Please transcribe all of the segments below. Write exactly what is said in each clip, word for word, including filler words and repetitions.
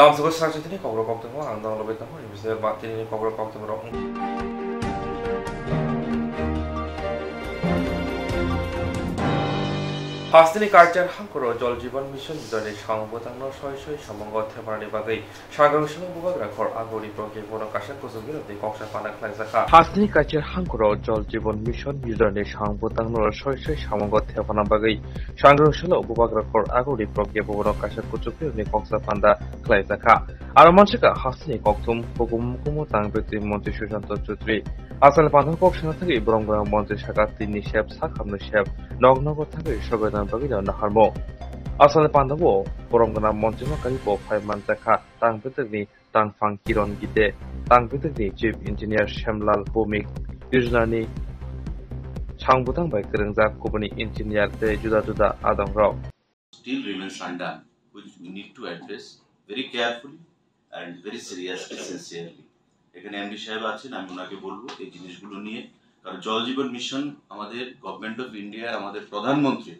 Tamsukha sachitini kokrok koktwma ang dang lobai tongo, ini bisingtwi ba tinini kokrok koktwma rok. Hasteni Kaichar hangkoro Jal Jeevan Mission yojnani samung bwtangno soi soi samungo thepanani bagwi Sangrong salo bubagra khor agori prokya bono kaisa kuchuk birokni koksa panda khlaijakha. Hasteni Kaichar hangkoro Jal Jeevan Mission yojnani samung bwtangno soi soi samungo thepana bagwi Sangrong salo bubagra khor agori prokya bono kaisa kuchuk birokni koksa panda khlaijakha. Aro manchika hasteni kokthum hukumu hukumu tang betwi montri Sushanta Chowdhury. Asal panda kok sana thangwi borom gwnang montri saka tinni sep sakhamni sep nok nogo thangwi sogoidan bagwino naharmo. Asal panda o borom gwnang montri makari bo phai manjakha. Tang Bwtwkni tangphang Kiron Gite, Tang Bwtwkni Chief Engineer Shemlal Bhowmik, yojnani samung bwtang bai kwrwngjak kubuni engineer tei juda juda adongrok. Still remains undone, which we need to address very carefully and very seriously, sincerely. এখানে এমডি সাহেব আছেন, আমি ওনাকে বলবো এই জিনিসগুলো নিয়ে, কারণ জল জীবন মিশন আমাদের গভর্নমেন্ট অফ ইন্ডিয়ার, আমাদের প্রধানমন্ত্রীর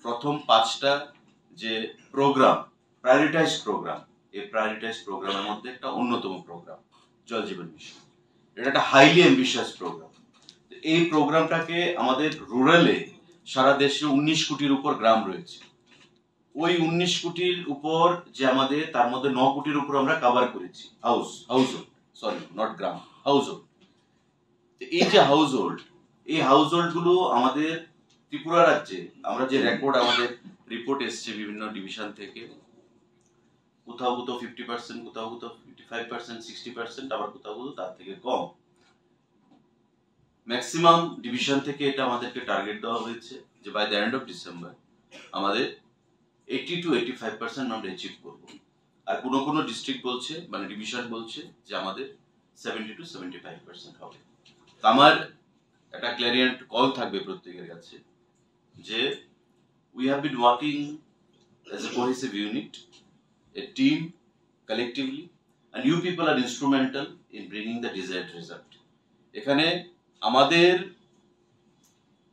প্রথম পাঁচটা যে প্রোগ্রাম, প্রায়োরিটাইজ প্রোগ্রাম, এই প্রায়োরিটাইজ প্রোগ্রামের মধ্যে একটা অন্যতম প্রোগ্রাম জল জীবন মিশন। এটা একটা হাইলি অ্যাম্বিশিয়াস প্রোগ্রাম। এই প্রোগ্রামটাকে আমাদের রুরালে সারা দেশে উনিশ কোটির উপর গ্রাম রয়েছে। ওই উনিশ কোটির উপর যে আমাদের, তার মধ্যে ন কোটির উপর আমরা কভার করেছি house, house hold, sorry, not gram, house hold. তো এই যে হাউস হোল্ড, এই হাউস হোল্ড গুলো আমাদের ত্রিপুরা রাজ্যে, আমরা যে রেকর্ড, আমাদের রিপোর্ট এসছে বিভিন্ন ডিভিশন থেকে, কোথাও কোথাও ফিফটি পার্সেন্ট, কোথাও কোথাও fifty five percent, sixty percent, আবার কোথাও কোথাও তার থেকে কম। ম্যাক্সিমাম ডিভিশন থেকে এটা আমাদেরকে টার্গেট দেওয়া হয়েছে যে by the end of December আমাদের eighty two eighty five percent আমরা অ্যাচিভ করবো। আর কোনো কোনো ডিস্ট্রিক্ট বলছে, মানে ডিভিশন বলছে যে আমাদের seventy to seventy five percent হবে। তো আমার একটা ক্ল্যারিয়েন্ট কল থাকবে প্রত্যেকের কাছে যে we have been working as a cohesive unit, a team, collectively, and you people are instrumental in bringing the desired result. এখানে আমাদের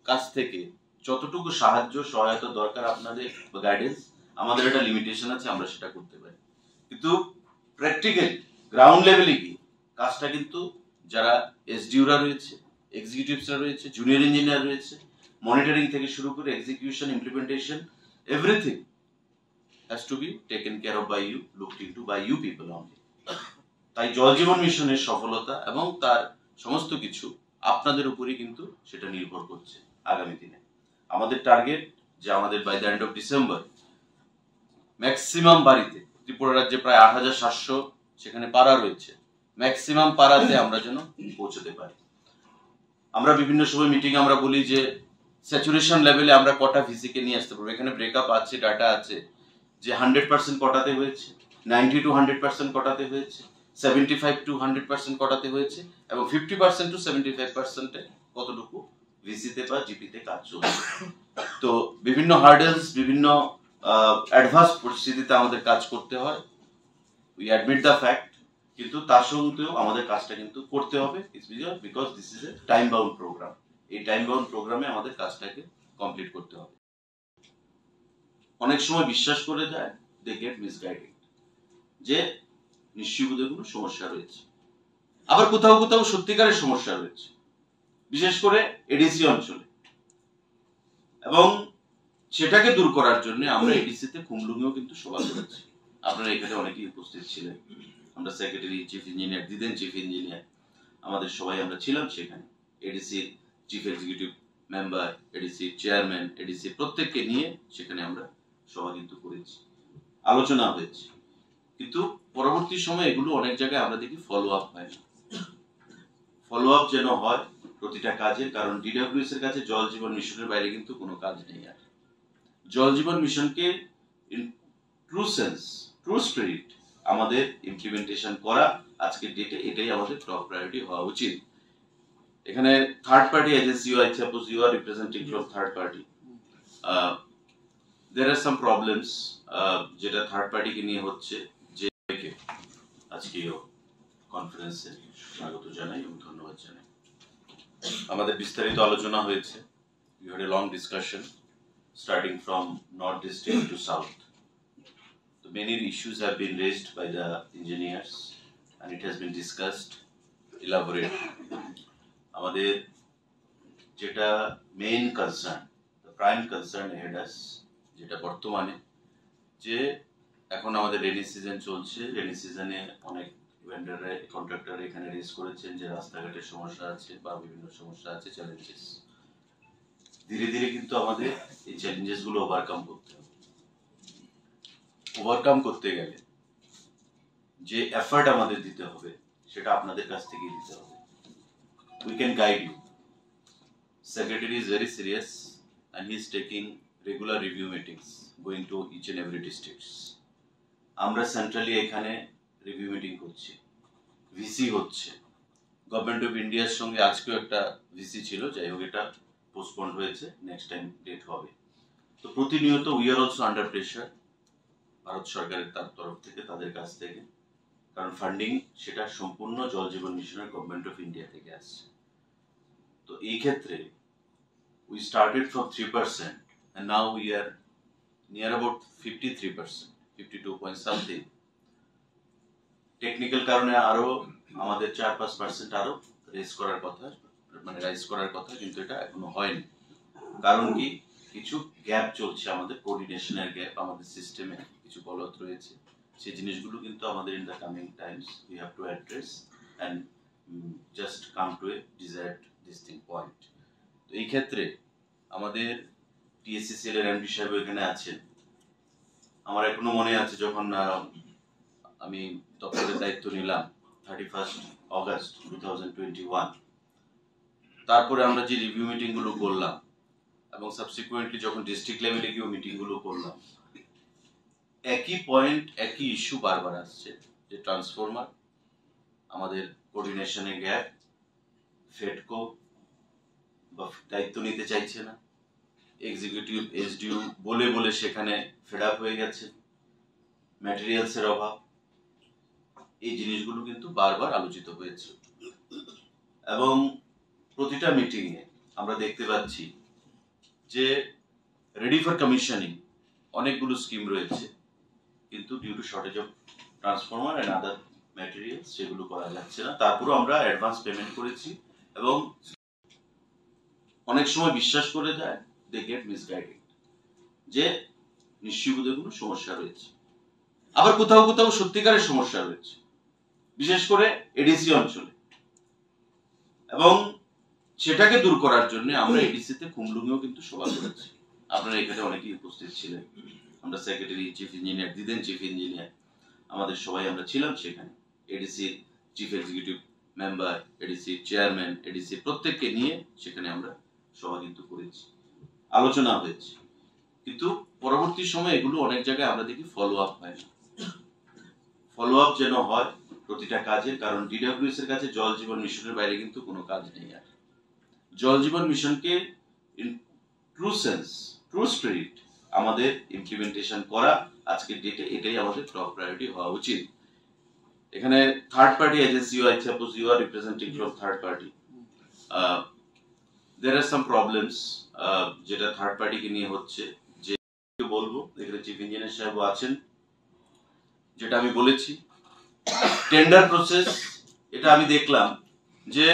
কাছ থেকে যতটুকু সাহায্য সহায়তা দরকার আপনাদের বা গাইডেন্স, আমাদের একটা লিমিটেশন আছে, আমরা সেটা করতে পারি। কিন্তু প্র্যাকটিক্যালি গ্রাউন্ড লেভেলে গিয়ে কাজটা কিন্তু যারা এসডিওরা রয়েছে, এক্সিকিউটিভসরা রয়েছে, জুনিয়র ইঞ্জিনিয়ার রয়েছে, মনিটরিং থেকে শুরু করে execution, implementation, everything has to be taken care of by you, looked into by you people only. তাই জল জীবন মিশনের সফলতা এবং তার সমস্ত কিছু আপনাদের উপরেই কিন্তু সেটা নির্ভর করছে আগামী দিনে। আমাদের টার্গেট যে আমাদের by the end of December maximum বাড়িতে, ত্রিপুরা রাজ্যে প্রায় আট হাজার সাতশো সেখানে পাড়া রয়েছে, ম্যাক্সিমাম পাড়াতে আমরা যেন পৌঁছতে পারি। আমরা বিভিন্ন সময় মিটিং আমরা বলি যে স্যাচুরেশন লেভেলে আমরা কটা ভিসিকে নিয়ে আসতে পারবো। এখানে ব্রেকআপ আছে, ডাটা আছে যে হান্ড্রেড পার্সেন্ট কটাতে হয়েছে, নাইনটি টু হান্ড্রেড পার্সেন্ট কটাতে হয়েছে, seventy five to hundred percent কটাতে হয়েছে এবং fifty percent to seventy five পার্সেন্টে কতটুকু ভিসিতে বা জিপিতে কাজ চলছে। তো বিভিন্ন হার্ডেলস, বিভিন্ন অ্যাডভার্স পরিস্থিতিতে আমাদের কাজ করতে হয়, উই অ্যাডমিট দ্য ফ্যাক্ট। কিন্তু তার সত্ত্বেও আমাদের কাজটা কিন্তু করতে হবে, because this is a time bound programme. এই টাইম বাউন্ড প্রোগ্রামে আমাদের কাজটাকে কমপ্লিট করতে হবে। অনেক সময় বিশ্বাস করে যায়, দে গেট মিসগাইডেড, যে নিশ্চয়ই বোধহয় কোনো সমস্যা রয়েছে। আবার কোথাও কোথাও সত্যিকারের সমস্যা রয়েছে, বিশেষ করে এডিসি অঞ্চলে। এবং সেটাকে দূর করার জন্য আমরা এডিসিতে খুমলুঙেও কিন্তু সভা করেছি। আপনারা এখানে অনেকেই উপস্থিত ছিলেন। আমরা সেক্রেটারি, চিফ ইঞ্জিনিয়ার, দ্বিদেন চিফ ইঞ্জিনিয়ার, আমাদের সবাই আমরা ছিলাম সেখানে। এডিসির চিফ এক্সিকিউটিভ মেম্বার, এডিসির চেয়ারম্যান, এডিসি প্রত্যেককে নিয়ে সেখানে আমরা সভা কিন্তু করেছি, আলোচনা হয়েছে। কিন্তু পরবর্তী সময় এগুলো অনেক জায়গায় আমরা দেখি ফলো আপ হয় না। ফলো আপ যেন হয় প্রতিটা কাজের, কারণ ডিডব্লিউএস এর কাছে জল জীবন মিশনের বাইরে কিন্তু কোনো কাজ নেই। আর জল জীবন মিশনকে in true sense, true spirit আমাদের ইমপ্লিমেন্টেশন করা আজকের ডেটে, এটাই আমাদের টপ প্রায়োরিটি হওয়া উচিত। এখানে third party agency, I suppose you are representing from third party, there are some problems যেটা থার্ড পার্টিকে নিয়ে হচ্ছে, যে আজকে কনফারেন্সে স্বাগত জানাই এবং ধন্যবাদ জানাই। আমাদের বিস্তারিত আলোচনা হয়েছে। We had a long discussion, starting from North District to South. তো Many issues have been raised by the engineers and it has been discussed elaborately. আমাদের যেটা main concern, the prime concern ahead us, যেটা বর্তমানে, যে এখন আমাদের rainy season চলছে, রেনি সিজনে অনেক ভেন্ডাররা, কন্ট্রাক্টর এখানে রেজ করেছেন যে রাস্তাঘাটের সমস্যা আছে বা বিভিন্ন সমস্যা আছে, চ্যালেঞ্জেস। ধীরে ধীরে কিন্তু আমাদের এই চ্যালেঞ্জেসগুলো ওভারকাম করতে হবে। ওভারকাম করতে গেলে যে এফর্ট আমাদের দিতে হবে, সেটা আপনাদের কাছ থেকেই দিতে হবে। We can guide you. Secretary is very serious and he is taking regular review meetings, going to each and every districts. আমরা সেন্ট্রালি এখানে রিভিউ মিটিং করছি, ভিসি হচ্ছে। গভর্নমেন্ট অফ ইন্ডিয়ার সঙ্গে আজকেও একটা ভিসি ছিল, যাই হোক, এটা পোস্টপোন হয়েছে, নেক্সট টাইম ডেট হবে। তো প্রতিনিয়ত we are also under pressure Bharat সরকারের তার তরফ থেকে, তাদের কাছ থেকে, কারণ ফান্ডিং সেটা সম্পূর্ণ জল জীবন মিশনের গভর্নমেন্ট অফ ইন্ডিয়া থেকে আসছে। তো এই ক্ষেত্রে we started from three percent and now we are near about fifty three percent, fifty two point something. Technical কারণে আরো আমাদের চার পাঁচ পার্সেন্ট আরো রেজ করার কথা, মানে রাইজ করার কথা, কিন্তু এটা এখনো হয়নি। কারণ কি? কিছু গ্যাপ চলছে, আমাদের কোঅর্ডিনেশনের গ্যাপ, আমাদের সিস্টেমে কিছু গলত রয়েছে। সেই জিনিসগুলো কিন্তু আমাদের in the coming times we have to address and just come to a desired this thing point. তো এই ক্ষেত্রে আমাদের টিএসসিসিএল এর এমডি সাহেব এখানে আছেন। আমার এখনো মনে আছে, যখন আহ, আমি দপ্তরের দায়িত্ব নিলাম thirty first August two thousand twenty one, তারপরে আমরা যে রিভিউ মিটিংগুলো করলাম এবং সাবসিকুয়েন্টলি যখন ডিস্ট্রিক্ট লেভেলে গিয়েও মিটিংগুলো করলাম, একই পয়েন্ট, একই ইস্যু বারবার আসছে, যে ট্রান্সফরমার, আমাদের কোঅর্ডিনেশনে গ্যাপ, ফেডকো বা দায়িত্ব নিতে চাইছে না, এক্সিকিউটিভ এসডিও বলে বলে সেখানে ফেড আপ হয়ে গেছে, ম্যাটেরিয়ালসের অভাব। এই জিনিসগুলো কিন্তু বারবার আলোচিত হয়েছে এবং প্রতিটা মিটিংয়ে আমরা দেখতে পাচ্ছি যে রেডি ফর কমিশনিং অনেকগুলো স্কিম রয়েছে, কিন্তু due to shortage of transformer and other materials সেগুলো করা যাচ্ছে না। তারপরেও আমরা অ্যাডভান্স পেমেন্ট করেছি এবং অনেক সময় বিশ্বাস করে যায়, দে গেট মিসগাইডেড, যে নিশ্চয়ই বোধহয় কোনো সমস্যা রয়েছে। আবার কোথাও কোথাও সত্যিকারের সমস্যা রয়েছে, বিশেষ করে এডিসি অঞ্চলে। এবং সেটাকে দূর করার জন্য আমরা এডিসি তে খুমলুঙেও কিন্তু সভা করেছি। আপনারা এখানে অনেকেই উপস্থিত ছিলেন। আমরা secretary, chief engineer, the then chief engineer, আমাদের সবাই আমরা ছিলাম সেখানে। ADC chief executive member, ADC chairman, ADC প্রত্যেককে নিয়ে সেখানে আমরা সভা কিন্তু করেছি, আলোচনা হয়েছে। কিন্তু পরবর্তী সময় এগুলো অনেক জায়গায় আমরা দেখি ফলো আপ হয় না। ফলো আপ যেন হয় প্রতিটা কাজে, কারণ ডিডব্লিউএস এর কাছে জল জীবন মিশনের বাইরে কিন্তু কোনো কাজ নেই। আর জল জীবন মিশনকে in true sense, true spirit আমাদের ইমপ্লিমেন্টেশন করা আজকের ডেটে, এটাই আমাদের টপ প্রায়োরিটি হওয়া উচিত। এখানে থার্ড পার্টি এজেন্সিও আছে, suppose you are representing from third party, there are some problems, যেটা থার্ড পার্টিকে নিয়ে হচ্ছে। যে বলবো, এখানে চিফ ইঞ্জিনিয়ার সাহেবও আছেন, যেটা আমি বলেছি, টেন্ডার প্রসেস, এটা আমি দেখলাম যে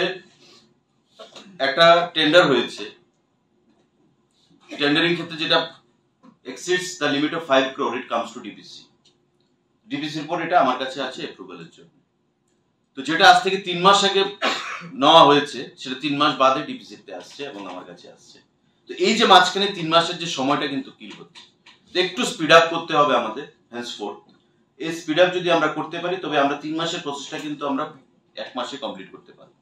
একটা টেন্ডার হয়েছে, টেন্ডারিং ক্ষেত্রে যেটা exceeds the limit of five crore, it comes to DPC. ডিপিসির পর এটা আমার কাছে আছে অ্যাপ্রুভালের জন্য। তো যেটা আজ থেকে তিন মাস আগে নেওয়া হয়েছে, সেটা তিন মাস বাদে ডিপিসিতে আসছে এবং আমার কাছে আসছে। তো এই যে মাঝখানে তিন মাসের যে সময়টা কিন্তু কিল হচ্ছে, তো একটু স্পিড আপ করতে হবে আমাদের হেন্সফোর্থ। এই স্পিড আপ যদি আমরা করতে পারি, তবে আমরা তিন মাসের প্রসেসটা কিন্তু আমরা এক মাসে কমপ্লিট করতে পারবো।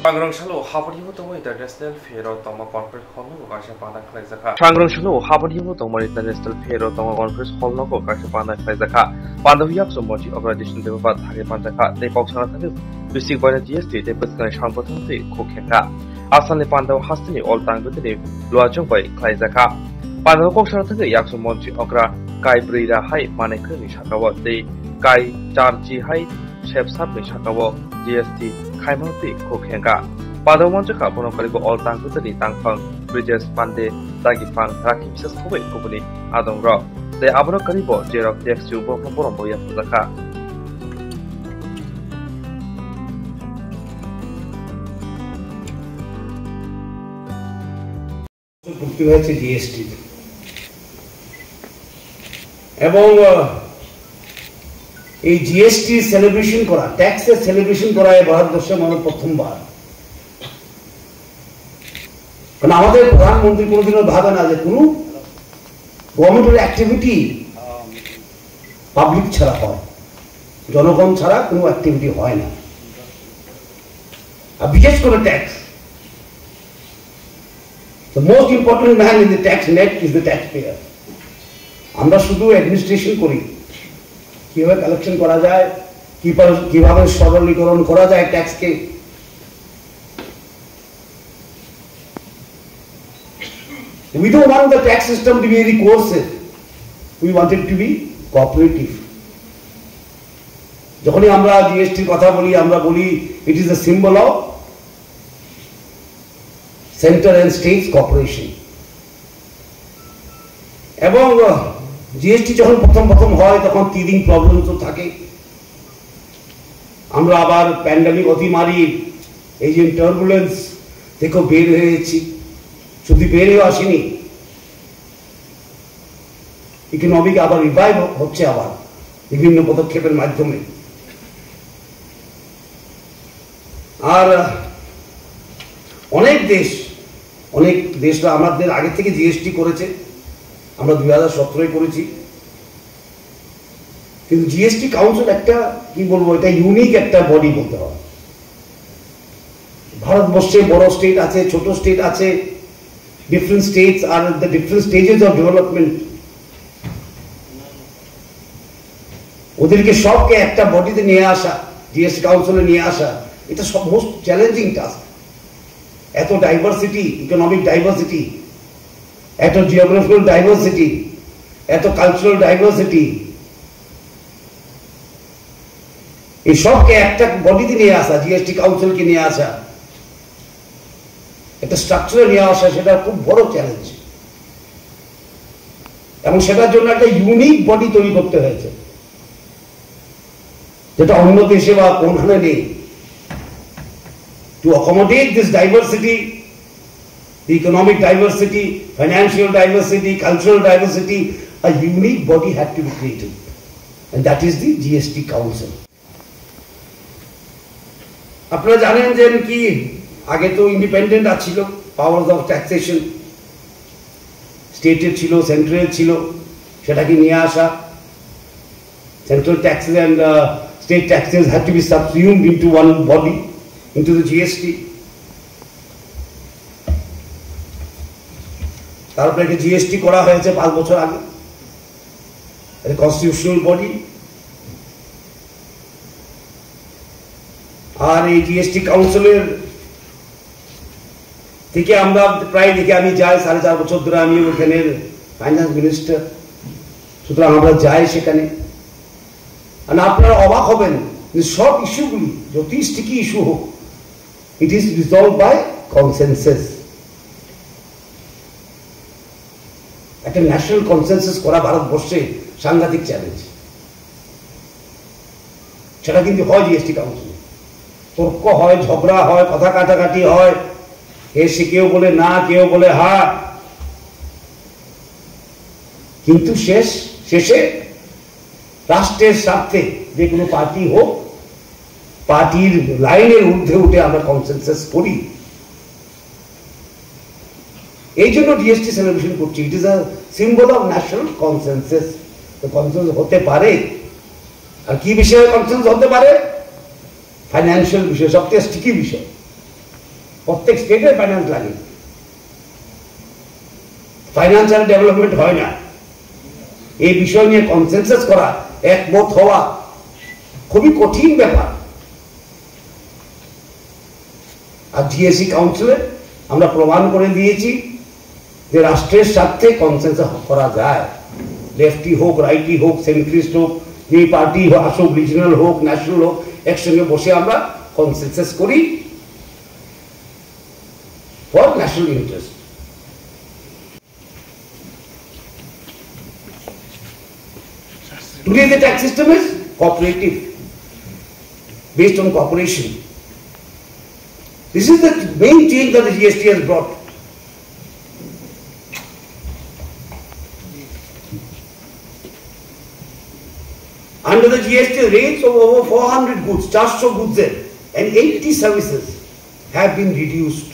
Pangrong salo habari bo tongo international fair o tongma conference hall no kaisa panda khlai jakha. Pangrong salo habari bo tongma international fair o tongma conference hall no kaisa panda khlai jakha. Panda yak so mochi organization de ba thage panda kha. Tei kok sana thage bisik bai GST tei bwskanai sangbothang tei khuk khe kha. Asalni panda o hasteni ol tang bwtwini luachung bai khlai jakha. Panda o kok sana thage yak so mochi okra kai brwi ra hai manai khe ni saka o tei kai char chi hai sepsap ni saka o GST khaimang twi khuk hengkha. Padao manjakha bono karibo All Tangkhul Jani Tangphang Brijesh Pande, Dagiphang Rakhi Biswas Khoboi kubuni adongrok. Tei abono karibo jerok tax chubo borom bo yapharjakha. যুক্তি হয়েছে জিএসটি। এবং আহ, এই GST celebration করা, ট্যাক্সের সেলিব্রেশন করা এই ভারতবর্ষে মানে প্রথমবার। কারণ আমাদের প্রধানমন্ত্রী কোনোদিনও ভাবে না যে কোনো গভর্নমেন্টের অ্যাক্টিভিটি পাবলিক ছাড়া হয়, জনগণ ছাড়া কোনো অ্যাক্টিভিটি হয় না। আর বিশেষ করে tax, the most important man in the tax net is the taxpayer. আমরা শুধু অ্যাডমিনিস্ট্রেশন করি, কীভাবে কালেকশন করা যায়, কীভাবে, কীভাবে সরলীকরণ করা যায় ট্যাক্সকে। We don't want the tax system to be very coercive. We want it to be cooperative. যখনই আমরা জিএসটির কথা বলি, আমরা বলি it is a symbol of center and states cooperation. এবং জিএসটি যখন প্রথম প্রথম হয়, তখন টিদিং প্রবলেম তো থাকে। আমরা আবার প্যান্ডেমিক অতিমারির এই যে টার্বুলেন্স থেকেও বের হয়ে এসেছি, শুধু বের হয়ে আসিনি, ইকোনমিক আবার রিভাইভ হচ্ছে আবার বিভিন্ন পদক্ষেপের মাধ্যমে। আর অনেক দেশ, অনেক দেশরা আমাদের আগে থেকে জিএসটি করেছে, আমরা দুই হাজার সতেরোয় করেছি। কিন্তু জিএসটি কাউন্সিল একটা, কি বলবো, এটা ইউনিক একটা বডি বলতে হয়। ভারতবর্ষে বড় স্টেট আছে, ছোট স্টেট আছে, different states are the different stages of development. ওদেরকে সবকে একটা বডিতে নিয়ে আসা, জিএসটি কাউন্সিলে নিয়ে আসা, এটা সব মোস্ট চ্যালেঞ্জিং টাস্ক। এত ডাইভার্সিটি, ইকোনমিক ডাইভার্সিটি, এত জিওগ্রাফিক্যাল ডাইভার্সিটি, এত কালচারাল ডাইভার্সিটি, এই সবকে একটা বডিতে নিয়ে আসা, জিএসটি কাউন্সিলকে নিয়ে আসা, একটা স্ট্রাকচারে নিয়ে আসা, সেটা খুব বড় চ্যালেঞ্জ। এবং সেটার জন্য একটা ইউনিক বডি তৈরি করতে হয়েছে, যেটা অন্য দেশে বা কোনখানে নেই। To accommodate this diversity, the economic diversity, financial diversity, cultural diversity, a unique body had to be created, and that is the GST council. আপনারা জানেন যে কি, আগে তো ইন্ডিপেন্ডেন্ট আছিল, পাওয়ার্স অফ ট্যাক্সেশন স্টেটের ছিল, সেন্ট্রাল ছিল, সেটাকে নিয়ে আসা। Central taxes and uh, state taxes had to be subsumed into one body, into the GST. তারপরে একটা জিএসটি করা হয়েছে পাঁচ বছর আগে, এটা কনস্টিটিউশনাল বডি। আর এই জিএসটি কাউন্সিলের থেকে আমরা প্রায় দেখি, আমি যাই, সাড়ে চার বছর ধরে আমি ওখানে ফাইন্যান্স মিনিস্টার, সুতরাং আমরা যাই সেখানে। আর আপনারা অবাক হবেন যে সব ইস্যুগুলি, যতই স্টিকি ইস্যু হোক, it is resolved by consensus. একটা ন্যাশনাল কনসেনসাস করা ভারতবর্ষে সাংঘাতিক চ্যালেঞ্জ। সেটা কিন্তু হয় জিএসটি কাউন্সিলে, তর্ক হয়, ঝগড়া হয়, কথা কাটাকাটি হয়, এসে কেউ বলে না, কেউ বলে হ্যাঁ, কিন্তু শেষ শেষে রাষ্ট্রের স্বার্থে যে কোনো পার্টি হোক, পার্টির লাইনের ঊর্ধ্বে উঠে আমরা কনসেনসাস করি। এই জন্য জিএসটি সেলিব্রেশন করছি। It is a symbol of national consensus. তো কনসেনসাস হতে পারে। আর কি বিষয়ে কনসেনসাস হতে পারে? ফাইন্যান্সিয়াল বিষয়, সবচেয়ে স্টিকি বিষয়। প্রত্যেক স্টেটে ফাইন্যান্স লাগে, ফাইন্যান্স ছাড়া ডেভেলপমেন্ট হয় না। এই বিষয় নিয়ে কনসেনসাস করা, একমত হওয়া খুবই কঠিন ব্যাপার। আর জিএসটি কাউন্সিলে আমরা প্রমাণ করে দিয়েছি যে রাষ্ট্রের স্বার্থে কনসেনসাস করা যায়। লেফটি হোক, রাইটি হোক, সেন্ট্রিস্ট হোক, যে পার্টি হোক, আসুক, রিজিনাল হোক, ন্যাশনাল হোক, একসঙ্গে বসে আমরা কনসেনসাস করি। for national interest. Today the tax system is cooperative, based on cooperation. This is the main change that the G S T has brought. Under the G S T, rates of over four hundred goods, চারশো goods এর, and eighty services have been reduced.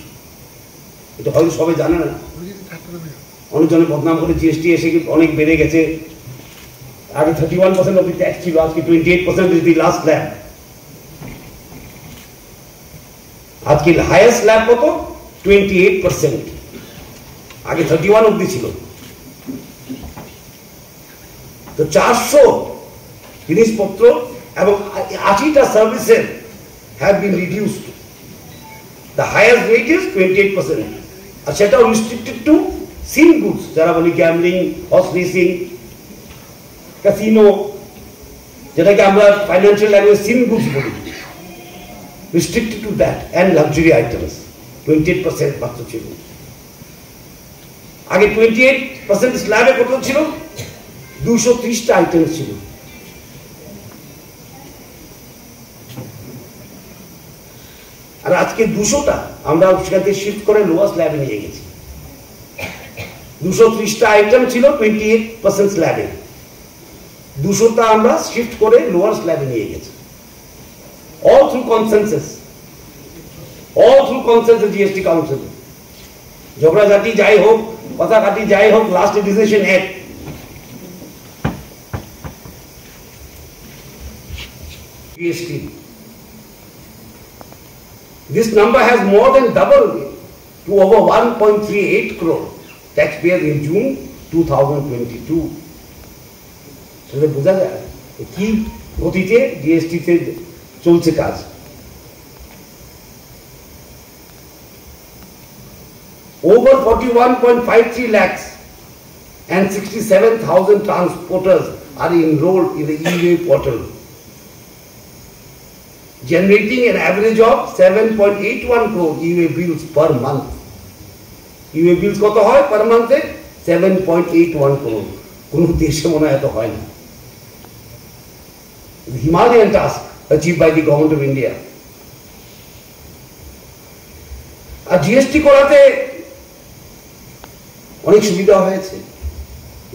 এটা হয়তো সবাই জানে না। অনেকজনে বদনাম করে জিএসটি এসে কি অনেক বেড়ে গেছে। আগে thirty one percent of the tax ছিল, আজকে twenty eight percent is the last slab. আজকে হায়েস্ট স্ল্যাব কত? Twenty eight percent. আগে থার্টি ওয়ান অব্দি ছিল। তো চারশো জিনিসপত্র এবং আশিটা services have been reduced. The highest rate is twenty eight percent. আর সেটাও রিস্ট্রিক্টেড টু সিন গুডস, যারা বলি গ্যাম্বলিং, হর্স রেসিং, ক্যাসিনো, যেটাকে আমরা ফাইন্যান্সিয়াল ল্যাঙ্গুয়েজ সিন গুডস বলি, restricted to that and luxury items, twenty eight percent মাত্র ছিল। আগে twenty eight percent স্ল্যাবে কত ছিল? দুশো ত্রিশটা আইটেম ছিল। আর আজকে দুশোটা আমরা সেখান থেকে শিফট করে লোয়ার স্ল্যাবে নিয়ে গেছি। দুশো ত্রিশটা আইটেম ছিল টোয়েন্টি এইট পার্সেন্ট স্ল্যাবে, দুশোটা আমরা শিফট করে লোয়ার স্ল্যাবে নিয়ে গেছি। All through consensus, all through consensus, GST council. ঝগড়াঝাটি যাই হোক, কথাকাটি যাই হোক, লাস্টে ডিসিশন এক। GST, this number has more than doubled to over one point three eight crore taxpayers in June two thousand twenty-two. সেটা বোঝা যায় যে কি গতিতে জিএসটিতে চলছে কাজ। Over forty-one point five three lakhs and sixty-seven thousand transporters are enrolled in the e-way portal, generating an average of seven point eight one crore e-way bills per month. E-way bills কত হয় পার মান্থে? Seven point eight one crore. কোনো দেশে মনে হয় এত হয় না। Himalayan task achieved by the Government of India. আর জিএসটি করাতে অনেক সুবিধা হয়েছে।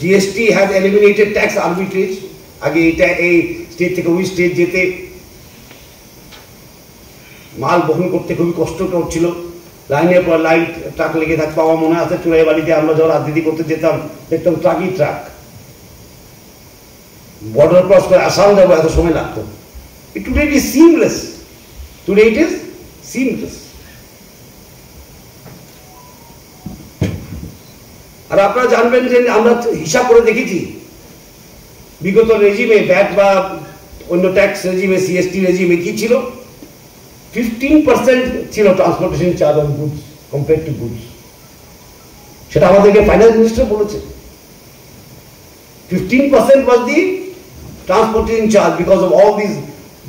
GST has eliminated tax arbitrage। আগে এটা এই স্টেট থেকে ওই স্টেট যেতে মাল বহন করতে খুবই কষ্ট হচ্ছিল। লাইনের পর লাইন ট্রাক লেগে থাকতো। আমার মনে আছে চুড়াইবাড়িতে আমরা যখন রাজনীতি করতে যেতাম, দেখতাম ট্রাকই ট্রাক। বর্ডার ক্রস করে আসাম যাবো, এত সময় লাগতো। Today it is seamless. Today it is seamless. আর আপনারা জানবেন যে আমরা হিসাব করে দেখেছি, বিগত রেজিমে ভ্যাট বা অন্য ট্যাক্স রেজিমে, সিএসটি রেজিমে কি ছিল? ফিফটিন পার্সেন্ট ছিল transportation charge on goods compare to goods. সেটা আমাদেরকে ফাইন্যান্স মিনিস্টার বলেছে। Fifteen percent was the transportation charge because of all these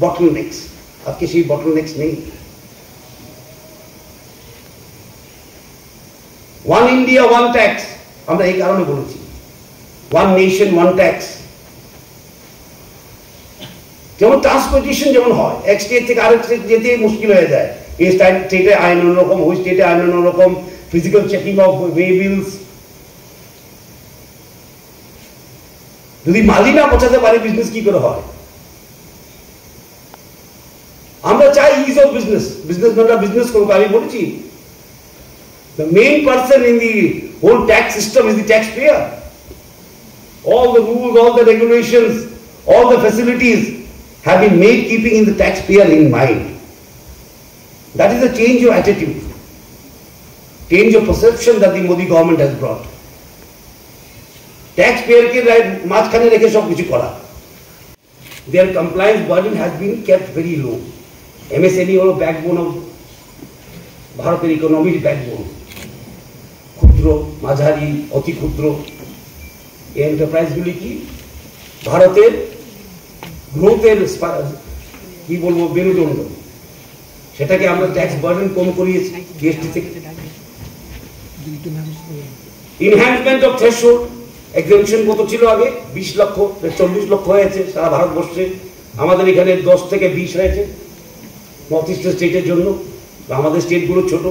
bottlenecks. আজকে সেই বটলনেকস নেই। ওয়ান ইন্ডিয়া ওয়ান ট্যাক্স আমরা এই কারণে বলেছি, ওয়ান নেশন ওয়ান ট্যাক্স। যেমন ট্রান্সপোর্টেশন যেমন হয়, এক স্টেট থেকে আরেক স্টেট যেতে মুশকিল হয়ে যায়। এই স্টেটে আইন অন্যরকম, ওই স্টেটে আইন অন্যরকম, ফিজিক্যাল চেকিং অফ ওয়ে বিলস। যদি মালই না পৌঁছাতে পারে, বিজনেস কি করে হয়? আমরা চাই ইজ অফ বিজনেস, বিজনেসম্যানরা বিজনেস করুক। আমি বলেছি, the main person in the whole tax system is the taxpayer. All the rules, all the regulations, all the facilities have been made keeping in the taxpayer in mind. That is the change of attitude, change of perception that the Modi government has brought. Tax পেয়ারকে মাঝখানে রেখে সব কিছু করা। Their compliance burden has been kept very low. MSME হলো backbone of ভারতের ইকোনমির ব্যাকবোন। ক্ষুদ্র, মাঝারি, অতি ক্ষুদ্র এই এন্টারপ্রাইজগুলি কি ভারতের গ্রোথের স্পা-, কি বলবো, মেরুদণ্ড। সেটাকে আমরা ট্যাক্স বার্ডেন কম করিয়েছি জিএসটি থেকে। Enhancement of threshold, exemption কত ছিল আগে? বিশ লক্ষ, চল্লিশ লক্ষ হয়েছে সারা ভারতবর্ষে। আমাদের এখানে দশ থেকে বিশ হয়েছে নর্থ ইস্ট স্টেটের জন্য। আমাদের স্টেটগুলো ছোট।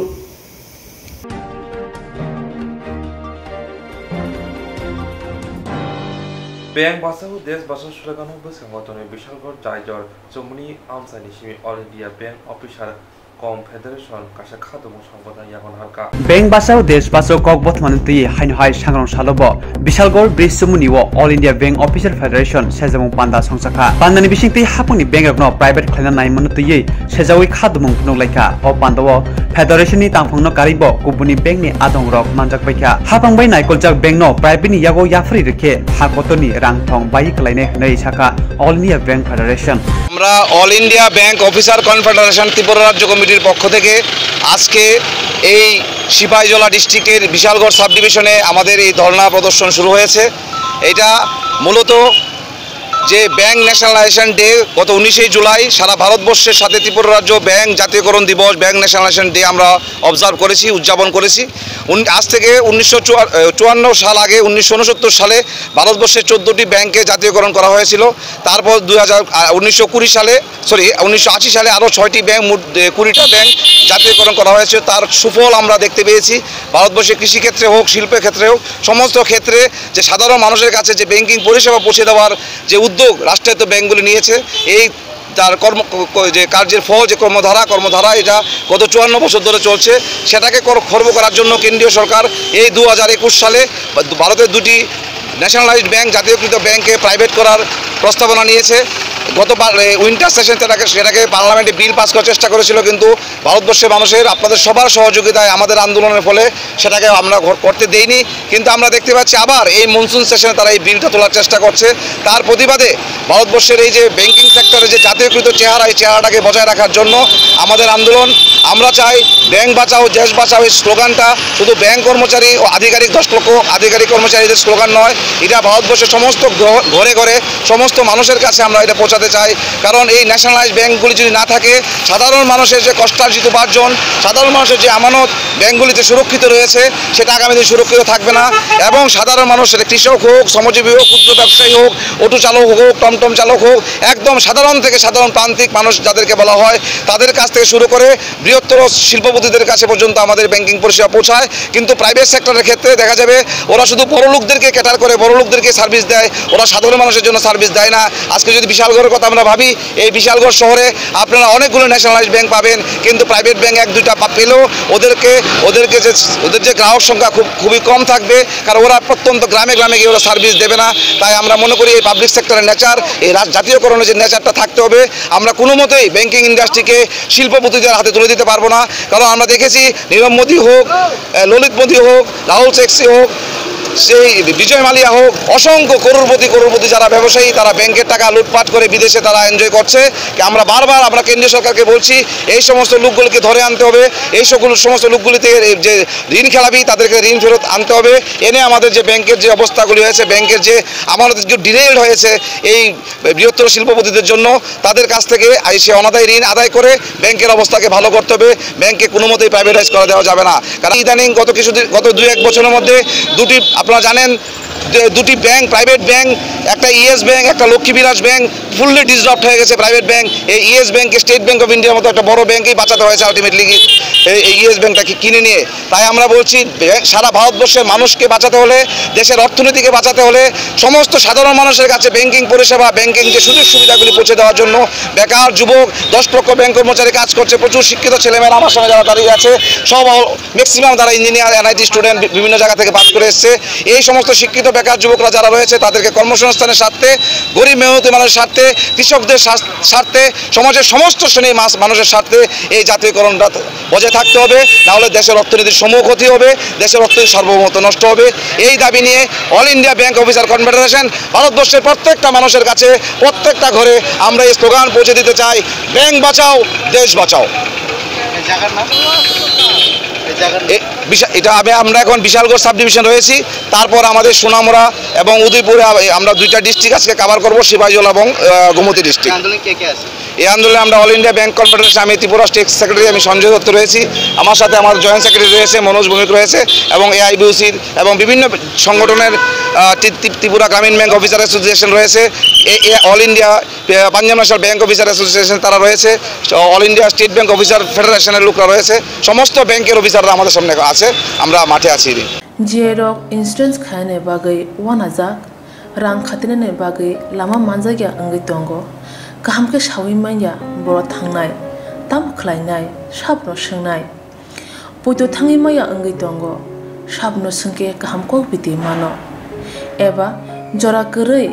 Beng bachao desh bachao slogan-o bwskango tonwi Bishalgarh Jaijor chumuni amchaini simi All India Bank Officer Confederation kaisa khatungma songbothang yago naharkha. Beng bachao desh bachao kok bothomani twi haino hai sangrong salobo Bishalgarh bridge chumuni o All India Bank Officer Federation sejamung panda songchakha. Pandani bisingtwi hapungni bank rokno private khlaina naimano twiwi sejawi kha dumung phunuk laikha. O pandao federation ni tangphungno karwibo kubuni bank ni adong rok manjak baikha. Hapang bai naikoljak bank no private ni yago yaphri rikhe ha kotorni rang thong bai kwlainai hwnwi sakha All India Bank Federation. আমরা all India bank officer confederation Tripura রাজ্য কমিটির পক্ষ থেকে আজকে এই সিপাহীজলা ডিস্ট্রিক্টের বিশালগড় সাব ডিভিশনে আমাদের এই ধর্ণা প্রদর্শন শুরু হয়েছে। এটা মূলত যে ব্যাংক ন্যাশনালাইজেশন ডে গত উনিশে জুলাই সারা ভারতবর্ষের সাথে ত্রিপুরা রাজ্য ব্যাংক জাতীয়করণ দিবস, ব্যাংক ন্যাশনালাইজেশন ডে আমরা অবজার্ভ করেছি, উদযাপন করেছি। উন-, আজ থেকে উনিশশো চুয়ান্ন সাল আগে, উনিশশো ঊনসত্তর সালে ভারতবর্ষের চোদ্দটি ব্যাংকে জাতীয়করণ করা হয়েছিল। তারপর দুই হাজার, আহ, উনিশশো কুড়ি সালে, সরি, উনিশশো আশি সালে আরও ছয়টি ব্যাংক, মোট, এ, কুড়িটা ব্যাংক জাতীয়করণ করা হয়েছে। তার সুফল আমরা দেখতে পেয়েছি। ভারতবর্ষের কৃষিক্ষেত্রে হোক, শিল্পের ক্ষেত্রে হোক, সমস্ত ক্ষেত্রে যে সাধারণ মানুষের কাছে যে ব্যাংকিং পরিষেবা পৌঁছে দেওয়ার যে উদ্যোগ রাষ্ট্রায়ত্ত ব্যাংকগুলি নিয়েছে, এই তার কর্ম, ক-, ক-, যে কার্যের ফল, যে কর্মধারা, কর্মধারা এটা গত চুয়ান্ন বছর ধরে চলছে, সেটাকে কর-, খর্ব করার জন্য কেন্দ্রীয় সরকার এই দু হাজার একুশ সালে ভারতের দুটি ন্যাশনালাইজড ব্যাংক, জাতীয়কৃত ব্যাংকে প্রাইভেট করার প্রস্তাবনা নিয়েছে। গত বার, এ, উইন্টার সেশন সেটাকে, সেটাকে পার্লামেন্টে বিল পাস করার চেষ্টা করেছিল, কিন্তু ভারতবর্ষের মানুষের, আপনাদের সবার সহযোগিতায়, আমাদের আন্দোলনের ফলে সেটাকে আমরা ঘর-, করতে দেইনি। কিন্তু আমরা দেখতে পাচ্ছি আবার এই মনসুন সেশনে তারা এই বিলটা তোলার চেষ্টা করছে। তার প্রতিবাদে ভারতবর্ষের এই যে ব্যাংকিং সেক্টরে যে জাতীয়কৃত চেহারা, এই চেহারাটাকে বজায় রাখার জন্য আমাদের আন্দোলন। আমরা চাই ব্যাংক বাঁচাও, দেশ বাঁচাও, এই স্লোগানটা শুধু ব্যাংক কর্মচারী ও আধিকারিক, দশ লক্ষ আধিকারিক কর্মচারীদের স্লোগান নয়, এটা ভারতবর্ষের সমস্ত ঘ-, ঘরে ঘরে সমস্ত মানুষের কাছে আমরা এটা পৌঁছাতে চাই। কারণ এই ন্যাশনালাইজ ব্যাংকগুলি যদি না থাকে, সাধারণ মানুষের যে কষ্টার্জিত উপার্জন, সাধারণ মানুষের যে আমানত ব্যাংকগুলিতে সুরক্ষিত রয়েছে, সেটা আগামী দিন সুরক্ষিত থাকবে না। এবং সাধারণ মানুষ, সেটা কৃষক হোক, শ্রমজীবী হোক, ক্ষুদ্র ব্যবসায়ী হোক, অটো চালক হোক, টমটম চালক হোক, একদম সাধারণ থেকে সাধারণ প্রান্তিক মানুষ যাদেরকে বলা হয়, তাদের কাছ থেকে শুরু করে বৃহত্তর শিল্পপতিদের কাছে পর্যন্ত আমাদের ব্যাংকিং পরিষেবা পৌঁছায়। কিন্তু প্রাইভেট সেক্টরের ক্ষেত্রে দেখা যাবে ওরা শুধু বড় লোকদেরকে ক্যাটার করে, বড় লোকদেরকে সার্ভিস দেয়, ওরা সাধারণ মানুষের জন্য সার্ভিস দেয় না। আজকে যদি বিশালগড়ের কথা আমরা ভাবি, এই বিশালগড় শহরে আপনারা অনেকগুলো ন্যাশনালাইজ ব্যাংক পাবেন, কিন্তু প্রাইভেট ব্যাংক এক দুইটা পা-, পেলেও ওদেরকে, ওদেরকে যে, ওদের যে গ্রাহক সংখ্যা খুব, খুবই কম থাকবে, কারণ ওরা প্রত্যন্ত গ্রামে গ্রামে গিয়ে ওরা সার্ভিস দেবে না। তাই আমরা মনে করি এই পাবলিক সেক্টরের নেচার, এই রাজ-, জাতীয়করণের যে নেচারটা থাকতে হবে। আমরা কোনো মতেই ব্যাংকিং ইন্ডাস্ট্রিকে শিল্পপতিদের হাতে তুলে দিতে পারবো না, কারণ আমরা দেখেছি নীরব মোদী হোক, আহ, ললিত মোদী হোক, রাহুল চোকসি হোক, সেই বিজয় মালিয়া হোক, অসংখ্য করোড়পতি করোড়পতি যারা ব্যবসায়ী, তারা ব্যাংকের টাকা লুটপাট করে বিদেশে তারা এনজয় করছে। আমরা বারবার আমরা কেন্দ্রীয় সরকারকে বলছি, এই সমস্ত লোকগুলিকে ধরে আনতে হবে, এই সকল সমস্ত লোকগুলি থেকে যে ঋণ খেলাপি, তাদেরকে ঋণ ফেরত আনতে হবে। এনে আমাদের যে ব্যাংকের যে অবস্থাগুলি হয়েছে, ব্যাংকের যে আমানত ডিরেইলড হয়েছে এই বৃহত্তর শিল্পপতিদের জন্য, তাদের কাছ থেকে এই সে অনাদায় ঋণ আদায় করে ব্যাংকের অবস্থাকে ভালো করতে হবে। ব্যাংকে কোনো মতেই প্রাইভেটাইজ করা দেওয়া যাবে না, কারণ ইদানিং গত কিছুদিন, গত দুই এক বছরের মধ্যে দুটি, আপনারা জানেন যে দুটি ব্যাংক, প্রাইভেট ব্যাংক, একটা ইয়েস ব্যাংক, একটা লক্ষ্মী বিরাজ ব্যাংক, ফুললি ডিসরাপ্ট হয়ে গেছে প্রাইভেট ব্যাংক। এই ইয়েস ব্যাংককে স্টেট ব্যাংক অফ ইন্ডিয়ার মতো একটা বড় ব্যাংকেই বাঁচাতে হয়েছে আলটিমেটলি, এই, এই ইয়েস ব্যাংকটাকে কিনে নিয়ে। তাই আমরা বলছি, ব্যাংক, সারা ভারতবর্ষের মানুষকে বাঁচাতে হলে, দেশের অর্থনীতিকে বাঁচাতে হলে, সমস্ত সাধারণ মানুষের কাছে ব্যাংকিং পরিষেবা, ব্যাংকিং যে সুযোগ সুবিধাগুলি পৌঁছে দেওয়ার জন্য বেকার যুবক, দশ লক্ষ ব্যাংক কর্মচারী কাজ করছে, প্রচুর শিক্ষিত ছেলেমেয়েরা আমার সঙ্গে যারা দাঁড়িয়ে আছে, সব, ম্যাক্সিমাম তারা ইঞ্জিনিয়ার, এনআইটি স্টুডেন্ট, বি-, বিভিন্ন জায়গা থেকে পাস করে এসছে। এই সমস্ত শিক্ষিত বেকার যুবকরা যারা রয়েছে, তাদেরকে কর্মসংস্থানের স্বার্থে, গরিব মেহনতি মানুষের স্বার্থে, কৃষকদের স্বাস-, স্বার্থে, সমাজের সমস্ত শ্রেণীর মাস-, মানুষের স্বার্থে এই জাতীয়করণটা বজায় থাকতে হবে, না হলে দেশের অর্থনীতির সমূহ ক্ষতি হবে, দেশের অর্থনীতি সার্বভৌমত্ব নষ্ট হবে। এই দাবি নিয়ে all India bank officer confederation ভারতবর্ষের প্রত্যেকটা মানুষের কাছে, প্রত্যেকটা ঘরে আমরা এই স্লোগান পৌঁছে দিতে চাই, "ব্যাংক বাঁচাও, দেশ বাঁচাও।" এই জায়গার নাম? এই জায়গার এ-, বিশা-, এটা আমি, আমরা এখন বিশালগড় সাব ডিভিশন রয়েছি, তারপর আমাদের সোনামুড়া এবং উদয়পুরে আ-, আমরা দুইটা ডিস্ট্রিক্ট আজকে কভার করব, সিপাহীজলা এবং, আহ, গোমতী ডিস্ট্রিক্ট। আন্দোলনে কে কে আছে? এই আন্দোলনে আমরা অল ইন্ডিয়া ব্যাংক কনফেডারেশন, আমি ত্রিপুরা স্টেট সেক্রেটারি, আমি সঞ্জয় দত্ত রয়েছি, আমার সাথে আমার জয়েন্ট সেক্রেটারি রয়েছে, মনোজ ভৌমিক রয়েছে এবং এআইবিউসির এবং বিভিন্ন সংগঠনের, আহ, ত্রি-, ত্রি-, ত্রিপুরা গ্রামীণ ব্যাংক অফিসার অ্যাসোসিয়েশন রয়েছে, uh, uh, all India, uh, Punjab national bank officer association তারা রয়েছে, all India state bank officer ফেডারেশনের লোকরা রয়েছে, সমস্ত ব্যাংকের অফিসাররা আমাদের সামনে আছে, আমরা মাঠে আছি। G I rok insurance khainani bagwi uanajak, rang khatinani bagwi lama manjakya wngwi tongo. Kaham khe saui manya borok thangnai, tamo khlainai, sabno swngnai. Poito thangwi maya wngwi tongo, sabno swngkhe kaham kok biti mano. Eba jora kwrwi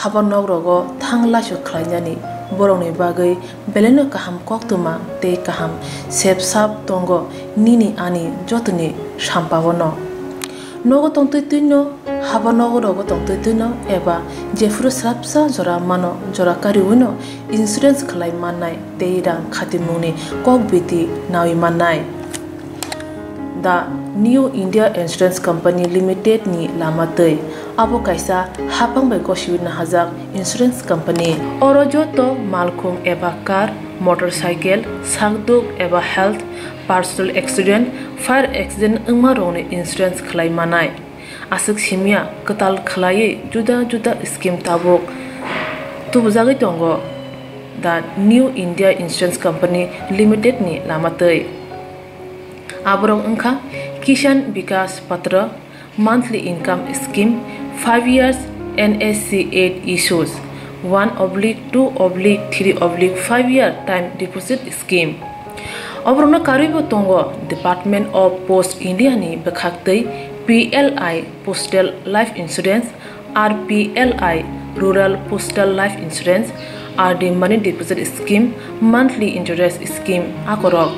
haba nok rogo thang laisu khlainani borokni bagwi belaino kaham koktwma tei kaham sep sap tongo nini ani jotoni sampao no. Nogo tongtwi twino, haba nogo rogo tongtwi twino eba jephuru srapsa jora mano jora kariwino insurance khlai mannai tei rang khatimungni kok biti nawi mannai. The New India Insurance Company Limited ni lama twi. Abo kaisa hapang bai gosiwi nahajak insurance company. Oro joto malkhung eba car, motorcycle, sakduk eba health, personal accident, fire accident wngma rokni insurance khlai manai. Aswk simya kwtal khlaiwi juda juda scheme tabuk tubujagwi tongo the New India Insurance Company Limited ni lama twi. Aborok wngkha Kisan Vikas Patra, monthly income scheme, five years N S C eight issues, one oblique two oblique three oblique five year time deposit scheme. Oborokno karwibo tongo Department of Post India ni bwkhaktwi P L I Postal Life Insurance, R P L I Rural Postal Life Insurance, R D Money Deposit Scheme, Monthly Interest Scheme akorok.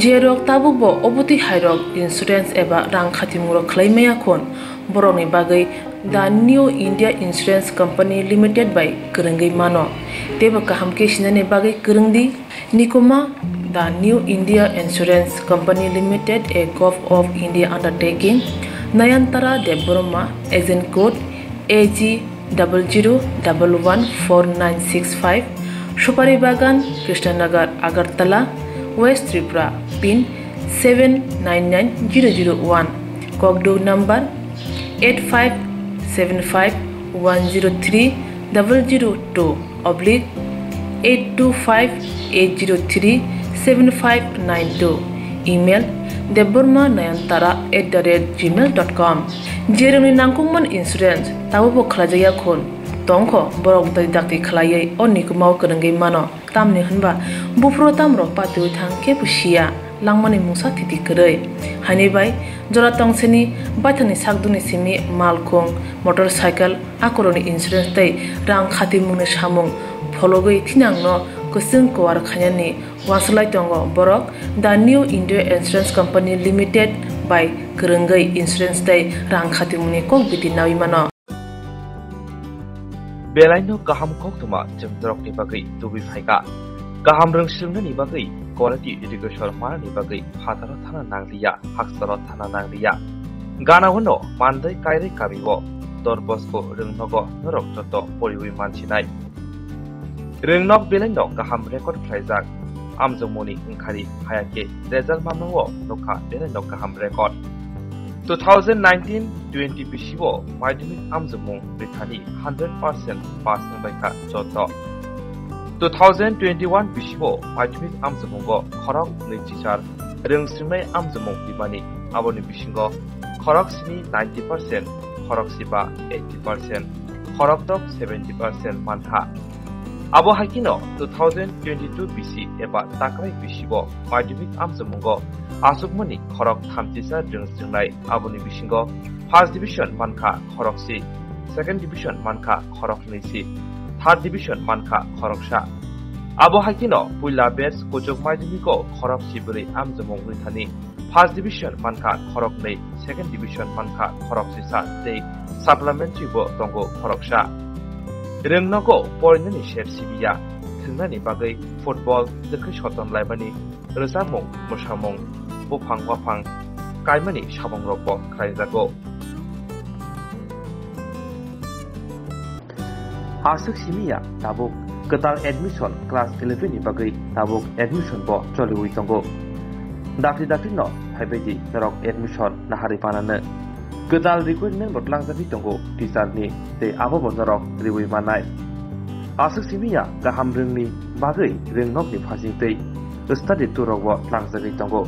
Jerok tabukbo obotwi hairok insurance eba rang khatimung rok khlai maya khun, borokni bagwi The New India Insurance Company Limited bai kwrwngwi mano. Teibo kaham khe sinani bagwi kwrwng di. Nikuma, The New India Insurance Company Limited, a Govt of India undertaking, Nayantara Debbarma, agent code A G double zero double one four nine six five, Supari Bagan, Krishnanagar, Agartala, West Tripura, pin seven nine nine zero zero one, kokduk number eight five seven five one zero three double zero two oblique eight two five eight zero three seven five nine two, email debbarma nayantara at the rate gmail dot com. Jerokni nangkukmani insurance tabukbo khlaijakya khun tongkho, borok dai dakti khlaiwi o nikumao kwrwngwi mano. Tamni hwnba buphuru tamrok patiwi thang kebo siya, langmani mungsa thiti kwrwi. Haini bai jora tongsini baithangni sakduni simi malkhung, motorcycle, akorokni insurance tei rang khatimungni samung phologwi thinangno kwchwng kuar khainani uansuk lai tongo borok The New India Insurance Company Limited bai kwrwngwi insurance tei rang khatimungni kok biti nawi mano. Belaino kaham koktwma chwng norokni bagwi tubui phaikha. Kaham rwng swrwngnani bagwi quality education manani bagwi phataro thana nangliya, hakchalo thana nangliya. Ganao no mandai kairwi kamio Don Bosco rwngnogo norok joto poriwi mansinai. Rwngnok belaino kaham record khlaijak. Amjokmungni wngkhari haya khe result mamnao nokha belaino kaham record. Two thousand nineteen twenty bisio madhyamik amjokmung rithani hundred percent pass wngbaikha joto. Two thousand twenty-one bisio madhyamik amjokmungo khorok nwi chichar rwng swrwngnai amjokmung rwmani, aboni bisingo khorok sini ninety percent, khorok siba eighty percent, khorok dok seventy percent mankha. Abo hai kheno two thousand twenty-two bisi eba takrai bisibo madhyamik amjokmungo achukmani khorok thamchisa rwng swrwngnai, aboni bisingo first division mankha khorok si, second division mankha khorok nwi si, third division mankha khorok sa. Abo hai kheno puila batch kuchuk madhyamiko khorok si bwrwi amjokmung rwthani first division mankha khorok nwi, second division mankha khorok sisa tei supplementary bo tongo khorok sa. Rwngnogo porinani sep sibiya, thwngnani bagwi football, twkhwi soton laimani, rwchapmung, mwsamung, buphang waphang, kaimani samungrokbo khlaijago. Aswk simi ya tabuk kwtal admission class eleven ni bagwi tabuk admission bo choliwi tongo. Dakti dakti no phaibaidi norok admission naharwi panano. Kwtal recruitment bo tlangjagwi tongo teacher ni tei abo bo norok riwi mannai. Aswk simi ya kaham rwngni bagwi rwngnokni phasing tei study tour rok bo tlangjagwi tongo.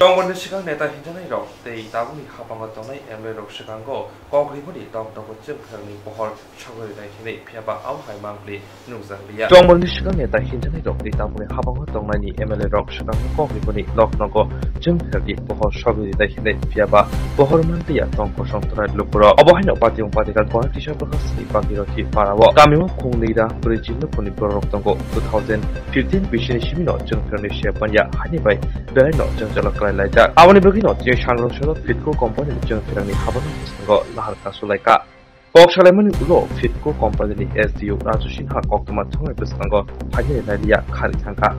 Tongmani swkang neta hinjanai rok tei tabukni hapango tongnai M L A rok swkango kok riboni tong tongo chwngkharni pohor sogwi rinai hinwi, phiyaba abo hai mangpli nukjakliya. Tongmani swkang neta hinjanai rok tei tabukni hapango tongnaini M L A rok swkango kok riboni nok nogo chwngkharni pohor sogwi rinai hinwi, phiyaba pohor manliya tong kosong tongnai lukurok. Obo haino patiyung patikar Guwahati Sabakha sini Bhagirathi Parao kamio khungnwi ra bwrwi chini lukurokni bororok tongo. Two thousand fifteen bisini simino chwngkharni se panya haini bai belaino jwngjalo kwlai laijak. Aboni bagwino tini sangrong salo Fitco company ni chwngkharni habano bwskango lahar kasulaikha. Kok salaimani ulo Fitco company ni S D O Raju Sinha koktwma thwngnai bwskango phainai lailiya kharwi thangkha.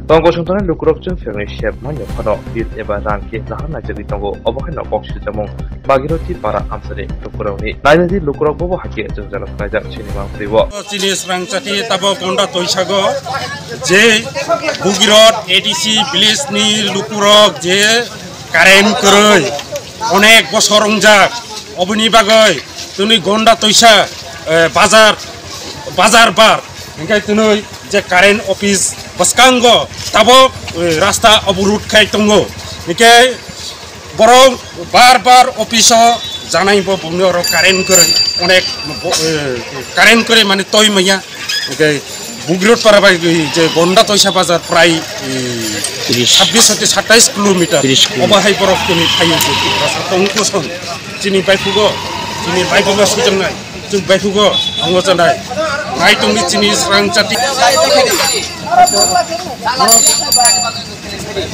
Tong kosong tongnai lukurok chwngkharni se manya phano bill eba rang khe lahar naijagwi tongo. Obo haino kok siljamung Bhagirathi Para amchani lukurokni. Nainadi lukurok bobo hakhe jwngjalo khwlaijak sini mangpli o. Chini srangchati tabo Gonda Toisago je Bhagirathi A D C village ni lukurok je current kwrwi onek bosor wngjak, oboni bagwi tini Gonda Toisa, eh, bazar, bazar bar, hinkhe tini je current office bwskango tabok, eh, rasta oborud khai tongo, hinkhe borok bar bar office o janai bo bumni oro current kwrwi onek bo, eh, current kwrwi mani toi manya. Hinkhe Bhagirathi Para bai je Gonda Toisa bazar prai, eh, Tris. Sabbish hote satais kilometer. Tris kilometer. Obo hai borok tini phaio je rasta tong kosong. Chini baiphugo, chini baiphugo sujaknai. Chwng baiphugo, ang wajanai. Nai tongni chini srangchati.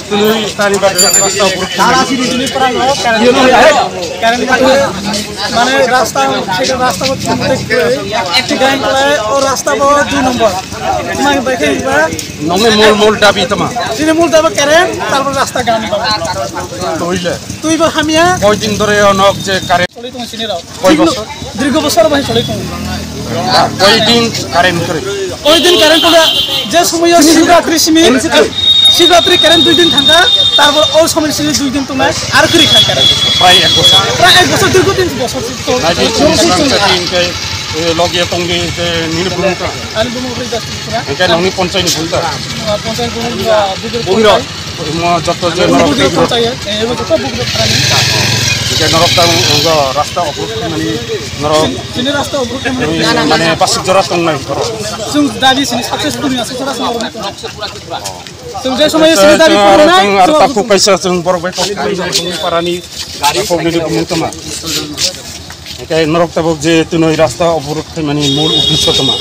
Tini tani bagwi rasta oborud. Tara sini tini parang o, current, current bagwi, mane rasta, sega rasta bo tini bagwi, current lai, o rasta bo dui number. Tini bagwi khe ba? Nongni mul, mul dabi tama? Chini mul dabi current, tarpor rasta gam ba. Toile. Tui bo hamya. Koi din dhore o nok je current? Choli tong sini rok. Koi bosor? Dirgo bosor bai choli tong. Koi din current kore? Koi din current kore? Je somoy Shivratri simi. Shivratri current dui din thangka, tarpor o somoy sini dui din tongnai, ar kri khan current. Prai ek bosor. Prai ek bosor, dirgo din bosor. Nai din sini srangchati hinkhe, eh, logi tongdi, eh, nini bumung ta. Ani bumung ri das pura. Hinkhe nongni ponchai ni bumung ta. Ponchai bumung, ah, Bhagirathi. Mo joto je norok Bhagirathi ponchai, eh, ebo joto Bhagirathi parani. Hinkhe norok ta, rasta oborud mani norok. Chini rasta oborud mani. Mane basik jora tongnai borok. Chwng dabi sini successful ni asuk jora song. Chwng je somoy sini dabi pura nai, chwng aro takhuk kaisa chwng borok bai kok khlai parani. Takhuk nini bumung tama. Hinkhe norok tabok je tunoi rasta oborud khaimani mul uddesho tama?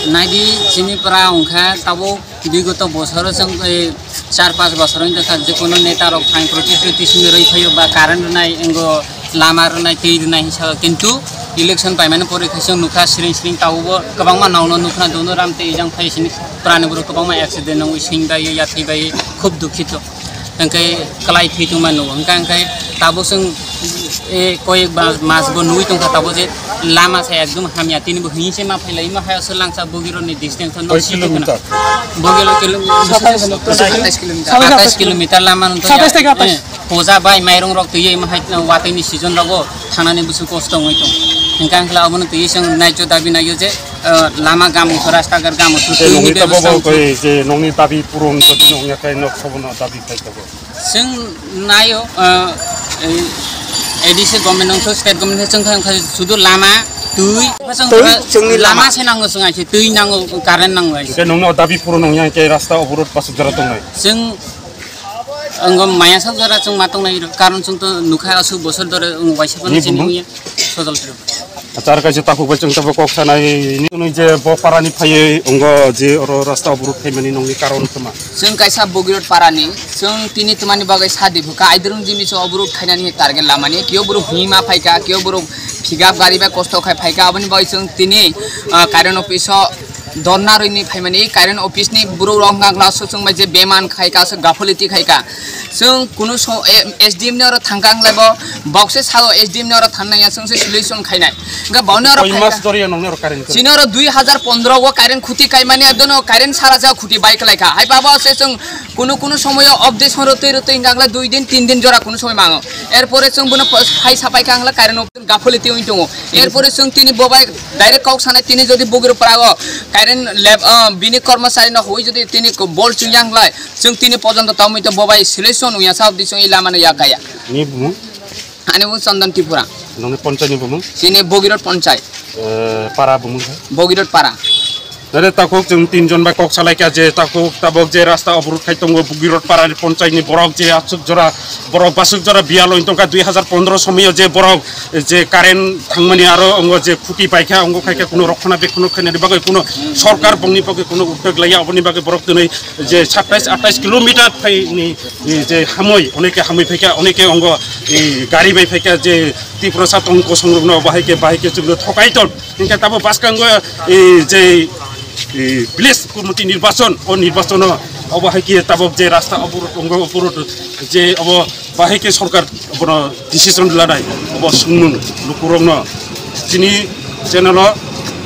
Naidi chini para wngkha tabok bigoto bosoro chwng, eh, char panch bosor wngkha, jekono neta rok phain protisthuti simi rwi phaio ba current rwnai, engo lama rwnai, twi rwnai hinsa, kintu election paimani pore khaisa nukha siring siring taobo kwbangma nokno nukha, dono ram tei ejang phai sini purani borok kwbangma accident wngwi sing bai ya thwi bai, khub dukhito. Hingke kwlai thwi tongma nugo. Hingke, hingke tabuk chwng, eh, koyek ba-, mas bo nugui tongkha tabuk je lama se ekdom hamya. Tini bo hini se ma phailai, ma hai aswk langsa bogirok ni distance no sixty kilometer. Bogirok kilo-, satais kilometer. Satais kilometer lama nung satais tei atais. Eh, poja bai mairung rok twi ma hai watwi ni season rogo thanani busu kosto wngwi tong. Hingke ang kla obono twi chwng naicho dabi naio je, eh, lama gamu rasta gar gamu twi nongni ni tabo bebostha bo koi je nongni dabi puron jodi nongya kai nok sobono dabi khai tabo. Chwng naio, ah, eh, A D C government nongkha, state government khe chwng kha, kha sudu lama, twi, chwng twi, kha chwngni lama lama. Se nango chwng aise, twi nango, current nango aise. Hingke nongno dabi puron nongya hingke rasta oborod pasuk jora tongnai. Chwng, wngkha maya sak jora chwng ma tongnai, karon chwng to nukha aswk bosor dore, wng waisa phano ni chini bumung? Wngya, sojol phano. Acha, aro kaisa takhuk bai chwng tabo kok sanai, nini je bo parani phaiwi wngkha je oro rasta oborod khaimani nongni karon khama? Chwng kaisa Bogirot parani, chwng tini twmani bagwi sadi bwkha, aidrwng jini se oborod khainani target lamani, kio borok hwnwi ma phaikha, kio borok phigap gari bai kosto khai phaikha, aboni bagwi chwng tini, ah, current office o Dorna rwini phaimani current office ni borok rok hwnkha glass o chwng bai je beman khai ka, se gapholiti khai ka. Chwng kunu so-, e, S D M ni oro thangka wng lai bo, bokse sao S D M ni oro thangnai ya, chwng se solution khainai. Hwnkha boni oro Koi phaikha. Mas doriya nongni oro current khe? Chini oro dui hazar pondro o current khuti kaimani, adono current sara sa khuti bai kwlai kha. Hai babo se chwng kunu kunu somoyo update son rwtwi rwtwi hwnkha wng lai dui din, tin din jora kunu somoi mango. Erpore chwng bono phai sapai kha wng lai current o gapholiti wng tongo. Erpore chwng tini bo bai direct kok sanai, tini jodi Bogirot para o current lab, ah, bini kormosari no hoi jodi tini ko-, bol chwng yang lai, chwng tini pojonto tamui to bo bai solution wng ya sa, obdi chwng i lama no ya kaya. Ni bumung? Ani bumung Chandan Tripura. Nongni ponchai ni bumung? Chini Bogirot ponchai. Eh, para bumung kha? Bogirot para. Nare takhuk chwng tinjon bai kok salaikha je takhuk tabok je rasta oborot khai tongo Bogirot parani ponchai ni borok je aswk jora borok baswk jora biyalo wng tongkha dui hazar pondro somoyo je borok je current thangmani aro ongo je khuti paikha ongo khaikha kuno rokhona bekhono khainani bagwi kuno sorkar bongni bagwi kuno uddog laiya oboni bagwi borok twnwi je satais atais kilometer phaini je hamoi oneke hamoi phaikha oneke ongo gari bai phaikha je Tiprasa tong kosong rokno bahai khe bahai khe chwngno thokai ton. Hingke tabo bwskango, e, je, e, village committee nirbachon, o nirbachono obo hai khe tabok je rasta oborot, ongo oborot je obo bahai khe sorkar obono decision lanai, obo swngnung lukurokno chini channel o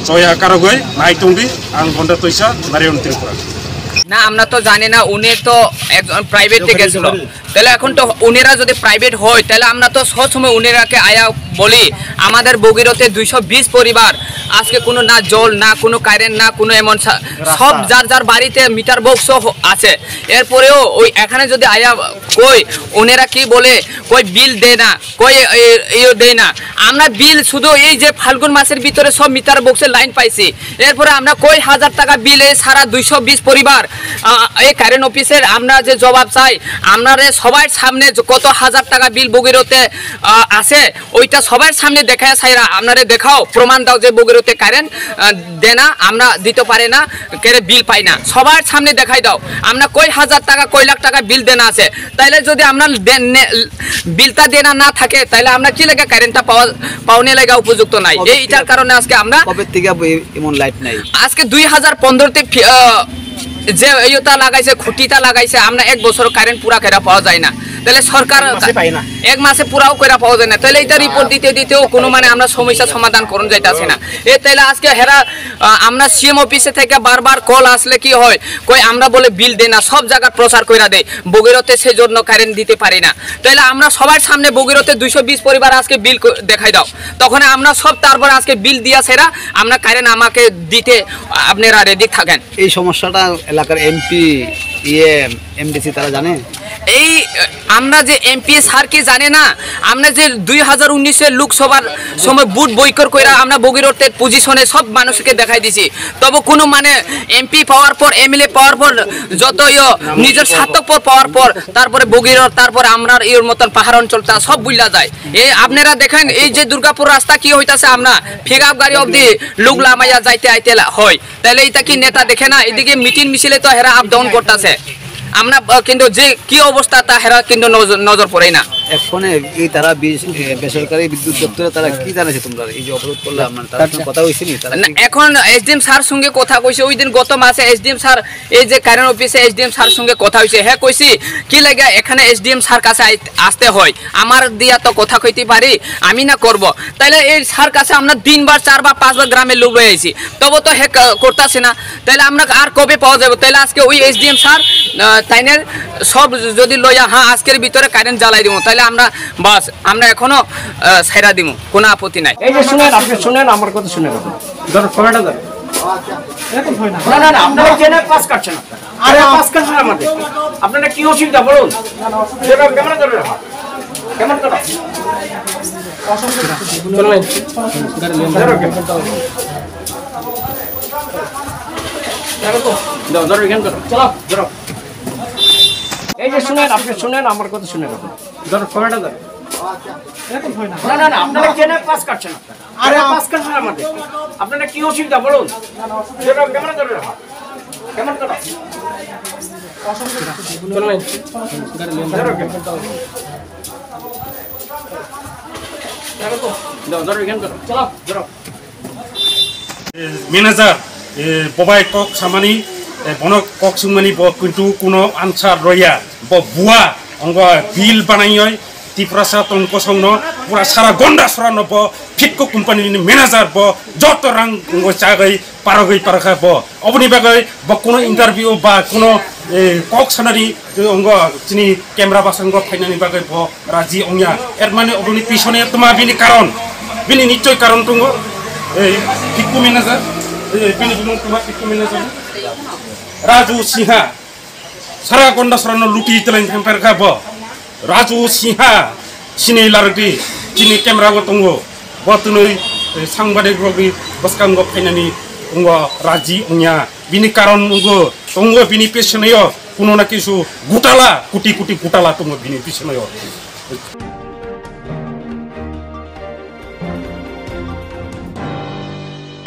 choya karogoi nai tongdi, ang Gonda Toisa, Narayan Tripura. না, আমরা তো জানি না, উনি তো একজন প্রাইভেট থেকে গেছিল। তাহলে এখন তো উনারা যদি প্রাইভেট হয়, তাহলে আমরা তো সব সময় উনারাকে আয়া বলি, আমাদের বগিরতে দুইশো বিশ পরিবার, আজকে কোনো না জল, না কোনো কারেন্ট, না কোনো এমন সা-, সব রাস্তা। যার যার বাড়িতে মিটার বক্সও হ-, আছে। এরপরেও ওই এখানে যদি আয়া কই, ওনারা কি বলে, কই বিল দেয় না, কই এ-, এ-, ইয়ে দেয় না। আমরা বিল শুধু এই যে ফাল্গুন মাসের ভিতরে সব মিটার বক্সের লাইন পাইছি। এরপরে আমরা কয় হাজার টাকা বিল এই সারা দুইশো বিশ পরিবার, আহ, এই কারেন্ট অফিসের আমরা যে জবাব চাই, আপনারা সবার সামনে যে কত হাজার টাকা বিল বগিরতে, আহ, আছে, ওইটা সবার সামনে দেখায় চাইরা, আপনারা দেখাও, প্রমাণ দাও যে বগিরতে কারেন্ট, আহ, দেনা, আমরা দিতে পারে না, কেরে বিল পাই না, সবার সামনে দেখাই দাও, আমরা কয় হাজার টাকা, কয় লাখ টাকা বিল দেনা আছে, তাইলে যদি আমরা দে-, নে-, বিলটা দেনা না থাকে, তাইলে আমরা কি লেগে কারেন্টটা পাওয়া, পাওনে লেগে উপযুক্ত নাই। কবে এইটার থেকে, কারণে আজকে আমরা কবে থেকে ব-, এমন লাইট নাই? আজকে দুই হাজার পনেরো তে ফি-, আহ, যে ইয়েটা লাগাইছে, খুঁটিটা লাগাইছে, আমরা এক বছর কারেন্ট পুরা করে পাওয়া যায় না। তাহলে সরকার এক মাসে পাই না। এক মাসে পুরাও করে পাওয়া যায় না। তাহলে এটা রিপোর্ট দিতে দিতেও কোনো মানে আমরা সমস্যা সমাধান করুন যাইতাছে না। এ তাইলে আজকে হেরা, আহ, আমরা সিএম অফিসে থেকে বারবার কল আসলে কি হয়, কই আমরা বলে বিল দেয় না, সব জায়গার প্রচার কইরা দেয়। বগিরতে সেই জন্য কারেন্ট দিতে পারি না। তাহলে আমরা সবার সামনে বগিরতে দুইশো বিশ পরিবার আজকে বিল ক-, দেখাই দাও। তখন আমরা সব তারপর আজকে বিল দিয়া সেরা আমরা কারেন্ট আমাকে দিতে আপনারা রেডি থাকেন। এই সমস্যাটা এলাকার এমপি, ইএম, এমডিসি তারা জানে? এই, আহ, আমরা যে এমপি স্যার কি জানে না? আমরা যে দুই হাজার উনিশে লোকসভার সময় ভোট বয়কট কইরা আমরা বগিরতে পজিশনে সব মানুষকে দেখাই দিছি। তবে কোনো মানে এমপি পাওয়ার পর, এমএলএ পাওয়ার পর, যত ইয়ো নিজের স্বার্থপর পাওয়ার পর, তারপরে বগিরর, তারপরে আমরার ইয়র মতন পাহাড় অঞ্চলটা সব বুঝলা যায়। এই আপনারা দেখেন, এই যে দুর্গাপুর রাস্তা কি হইতাছে, আমরা ফিকআপ গাড়ি অবধি লোক লামাইয়া যাইতে আইতে লা-, হয়। তাহলে এটা কি নেতা দেখে না? এদিকে মিটিং মিছিলে তো হেরা আপ ডাউন করতেছে। আমরা, আহ, কিন্তু যে কি অবস্থা তা হেরা কিন্তু নজর, নজর পড়ে না। এখন এই তারা বিশ-, এ, বেসরকারি বিদ্যুৎ দপ্তরে তারা কি জানাইছে তোমরা এই যে অবরোধ করলে? আপনার তারা সঙ্গে কথা হয়েছে নি? তারা না, কি এখন এসডিএম স্যার সঙ্গে কথা কইছে, ওই দিন গত মাসে এসডিএম স্যার এই যে কারেন্ট অফিসে এসডিএম স্যার সঙ্গে কথা হয়েছে, হ্যাঁ কইছি কি লাগে এখানে এসডিএম স্যার কাছে আই-, আসতে হয়, আমার দিয়া তো কথা কইতে পারি, আমি না করব। তাহলে এই স্যার কাছে আমরা তিনবার, চারবার, পাঁচবার গ্রামে লোক লই আইছি, তবু তো হে ক-, করতাছে না। তাহলে আমরা আর কবে পাওয়া যাবে? তাহলে আজকে ওই এসডিএম স্যার, আহ, তাইনের সব যদি লইয়া, হ্যাঁ, আজকের ভিতরে কারেন্ট জ্বালাই দিব, তাহলে আমরা বাস, আমরা এখনো, আহ, ছাইরা দিব, কোনো আপত্তি নাই। এই যে শুনেন, আপনি শুনেন, আমার কথা শুনেন আপনি। ধরো, ফোনটা ধরো। না, না, না, আপনারা কেন পাস কাটছেন আপনারা? আরে, পাস কাটছেন আমাদের। আপনারা কি অসুবিধা বলুন? ধরো, ক্যামেরা ধরে রাখো। ক্যামেরা ধরো। চলো, ভাই। ধরো, ক্যামেরা। ধরো, ধরো, এখানে ধরো। চলো, ধরো। এই যে শুনেন, আপনি শুনেন, আমার কথা শুনেন আপনি। ধরো, ফোনটা ধরো। না, না, না, আপনারা কেন পাস কাটছেন আপনারা? আরে, পাস কাটছেন আমাদের। আপনারা কি অসুবিধা বলুন? ধরো, ক্যামেরা ধরে রাখো। ক্যামেরা ধরো। চলো, ভাই। ধরো, ক্যামেরা। ধরো, ধরো, এখানে ধরো। চলো, ধরো। Manager E, bobai kok samani, e, bono kok sungmani bo kintu kuno answer roya. Bo bua, ongo bill banaioi, Tiprasa tongkosongno pura sara gonda sorano bo Fitco company ni manager bo joto rang ongo chagoi parogoi parokha bo. Oboni bagoi bo kuno interview ba kuno, e, kok sanani, e, ongo chini camera basango phainani bagoi bo raji ongya. Er mane oboni pisone tuma bini karon. Bini nichoi karon tongo. E, Fitco manager, e, bini bumung tuma Fitco manager. Raju Sinha. Sara gonda sorano luti teleng thang perkha bo. Raju Sinha. Sini lardi. Chini camera go tongo. Bo tunui, e, sangbadik rogni bwskango phainani ongo raji ongya. Bini karon ongo. Tongo bini pesoneyo. Kuno na kisu gutala. Kuti kuti gutala tongo bini pesoneyo.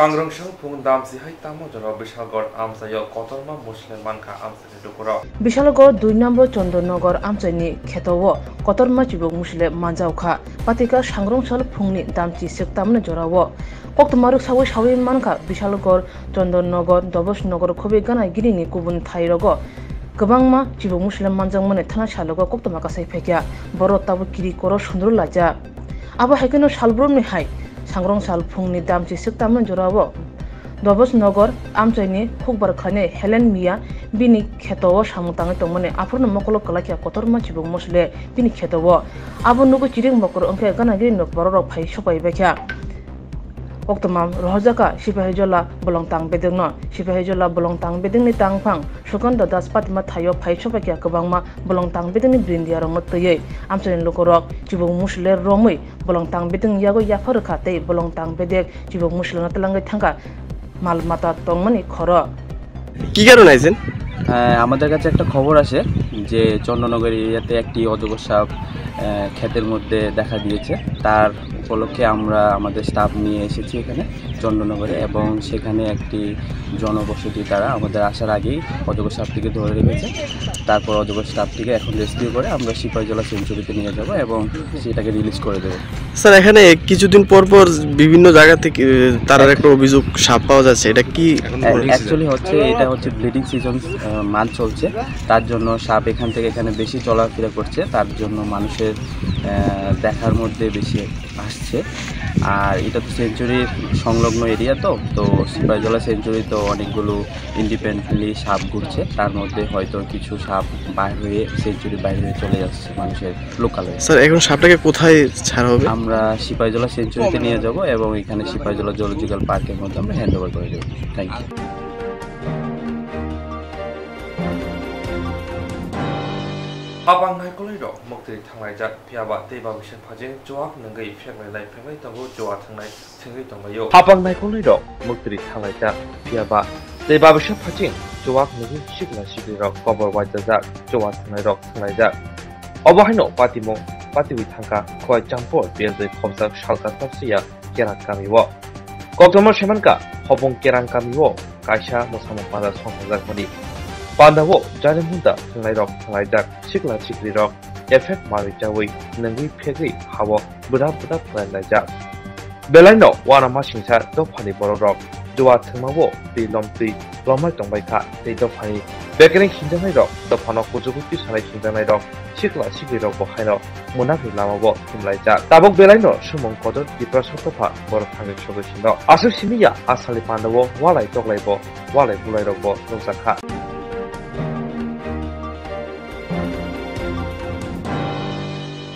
Pangrong song phung dam si hai tamo jora Bishalgarh amchaio kotorma musle mankha amchaini lukurok. Bishalgarh dui number Chondonnagar amchaini kheto o kotorma chibuk musle manjao kha. Patika sangrong sal phungni damchi sik tamni jora o. Koktwma rwksawi sawi mankha Bishalgarh, Chondonnagar, Dobosnagar khobwi gana gini ni kubun thai rogo kwbangma chibuk musle manjakmani thana salogo koktwma kasai phaikha. Borok tabuk kiri koro sundru laijak. Abo hai kheno salbrumni hai sangrong sal phungni damchi sik tamni jora o Dobosnagar amchaini hukbar khlainai Helen Miya bini kheto o samung tangwi tongmani aphurno mokolo kwlaikha kotorma chibuk musle bini kheto o. Abo nugwi chiring mokur wngkhe gana gini no bororok phai sopai baikha. Koktwma rohorjakha Sipahijola bolong tang bedekno. Sipahijola bolong tang bedekni tangphang Sukanta Das Patima thaio phai sopaikha kwbangma bolong tang bedekni brindiarokno twiwi. Amchaini lukurok chibuk musle romwi bolong tang bedekni yago yapha rwkha tei bolong tang bedek chibuk muslerno twlangwi thangkha mal mata tongmani khoro. কি কারণে আইছেন? হ্যাঁ, আমাদের কাছে একটা খবর আসে যে চন্দননগর এরিয়াতে একটি অজগর সাপ, আহ, ক্ষেতের মধ্যে দেখা দিয়েছে। তার উপলক্ষে আমরা আমাদের স্টাফ নিয়ে এসেছি এখানে চন্দননগরে এবং সেখানে একটি জনবসতি তারা আমাদের আসার আগেই অজগর সাপটিকে ধরে রেখেছে। তারপর অজগর সাপটিকে এখন রেস্কিউ করে আমরা সিপাহীজলা সেঞ্চুরিতে নিয়ে যাব এবং সেটাকে রিলিজ করে দেবো। স্যার, এখানে কিছুদিন পর পর বিভিন্ন জায়গা থেকে, এ, তারার একটা অভিযোগ সাপ পাওয়া যাচ্ছে, এটা কি? অ্যাকচুয়ালি হচ্ছে, এটা হচ্ছে ব্রিডিং সিজন, আহ, মান্থ চলছে, তার জন্য সাপ এখান থেকে এখানে বেশি চলাফেরা করছে, তার জন্য মানুষের, আহ, দেখার মধ্যে বেশি আসছে। আর এটা তো সেঞ্চুরির সংলগ্ন এরিয়া, তো তো সিপাহীজলা সেঞ্চুরি তো অনেকগুলো ইন্ডিপেন্ডেন্টলি সাপ ঘুরছে, তার মধ্যে হয়তো কিছু সাপ বাইর হয়ে, সেঞ্চুরি বাইরে হয়ে চলে যাচ্ছে মানুষের লোকালয়ে। স্যার, এখন সাপটাকে কোথায় ছাড়া হবে? আমরা সিপাহীজলা সেঞ্চুরিতে নিয়ে যাব এবং এখানে সিপাহীজলা জুলজিক্যাল পার্কের মধ্যে আমরা হ্যান্ড ওভার করে দেবো। Thank you. Hapang naikolwi rok muktwi thanglaijak, phiya ba tei babisa phajing chuak nungwi pheklai lai pheklai tongo, chuak thangnai. Thwngwi tonglaio. Hapang naikolwi rok muktwi thanglaijak, phiya ba tei babisa phajing chuak nugwi sikla sikli rok kobor waijajak, chuak thangnai rok thanglaijak. Obo haino patimung patiwi thangkha Khowai Champor B S J khobjak salka tapsiya Kerang kami o. Koktwma semankha Hopung Kerang kami o kaisa mwsamung panda songkhajakmani panda o jani munda thwngnai rok thanglaijak, sikla sikli rok effect manwi chawi nungwi phegwi hao bwdap bwdap khlai laijak. Belaino uanamasingcha dophani bororok chuak thwngmao twi lomtwi lomnai tongbaikha tei dophani bekereng himjaknairok dophano kuchugo tisanai himjaknairok sikla siklirokbo haino mwnakni lamao himlaijak. Tabuk belaino swmwng kotor Tiprasa dopha borok thangwi sogwi sino. Aswk simi ya a salni pandao walai toklaibo walai bulairokbo nukjakha.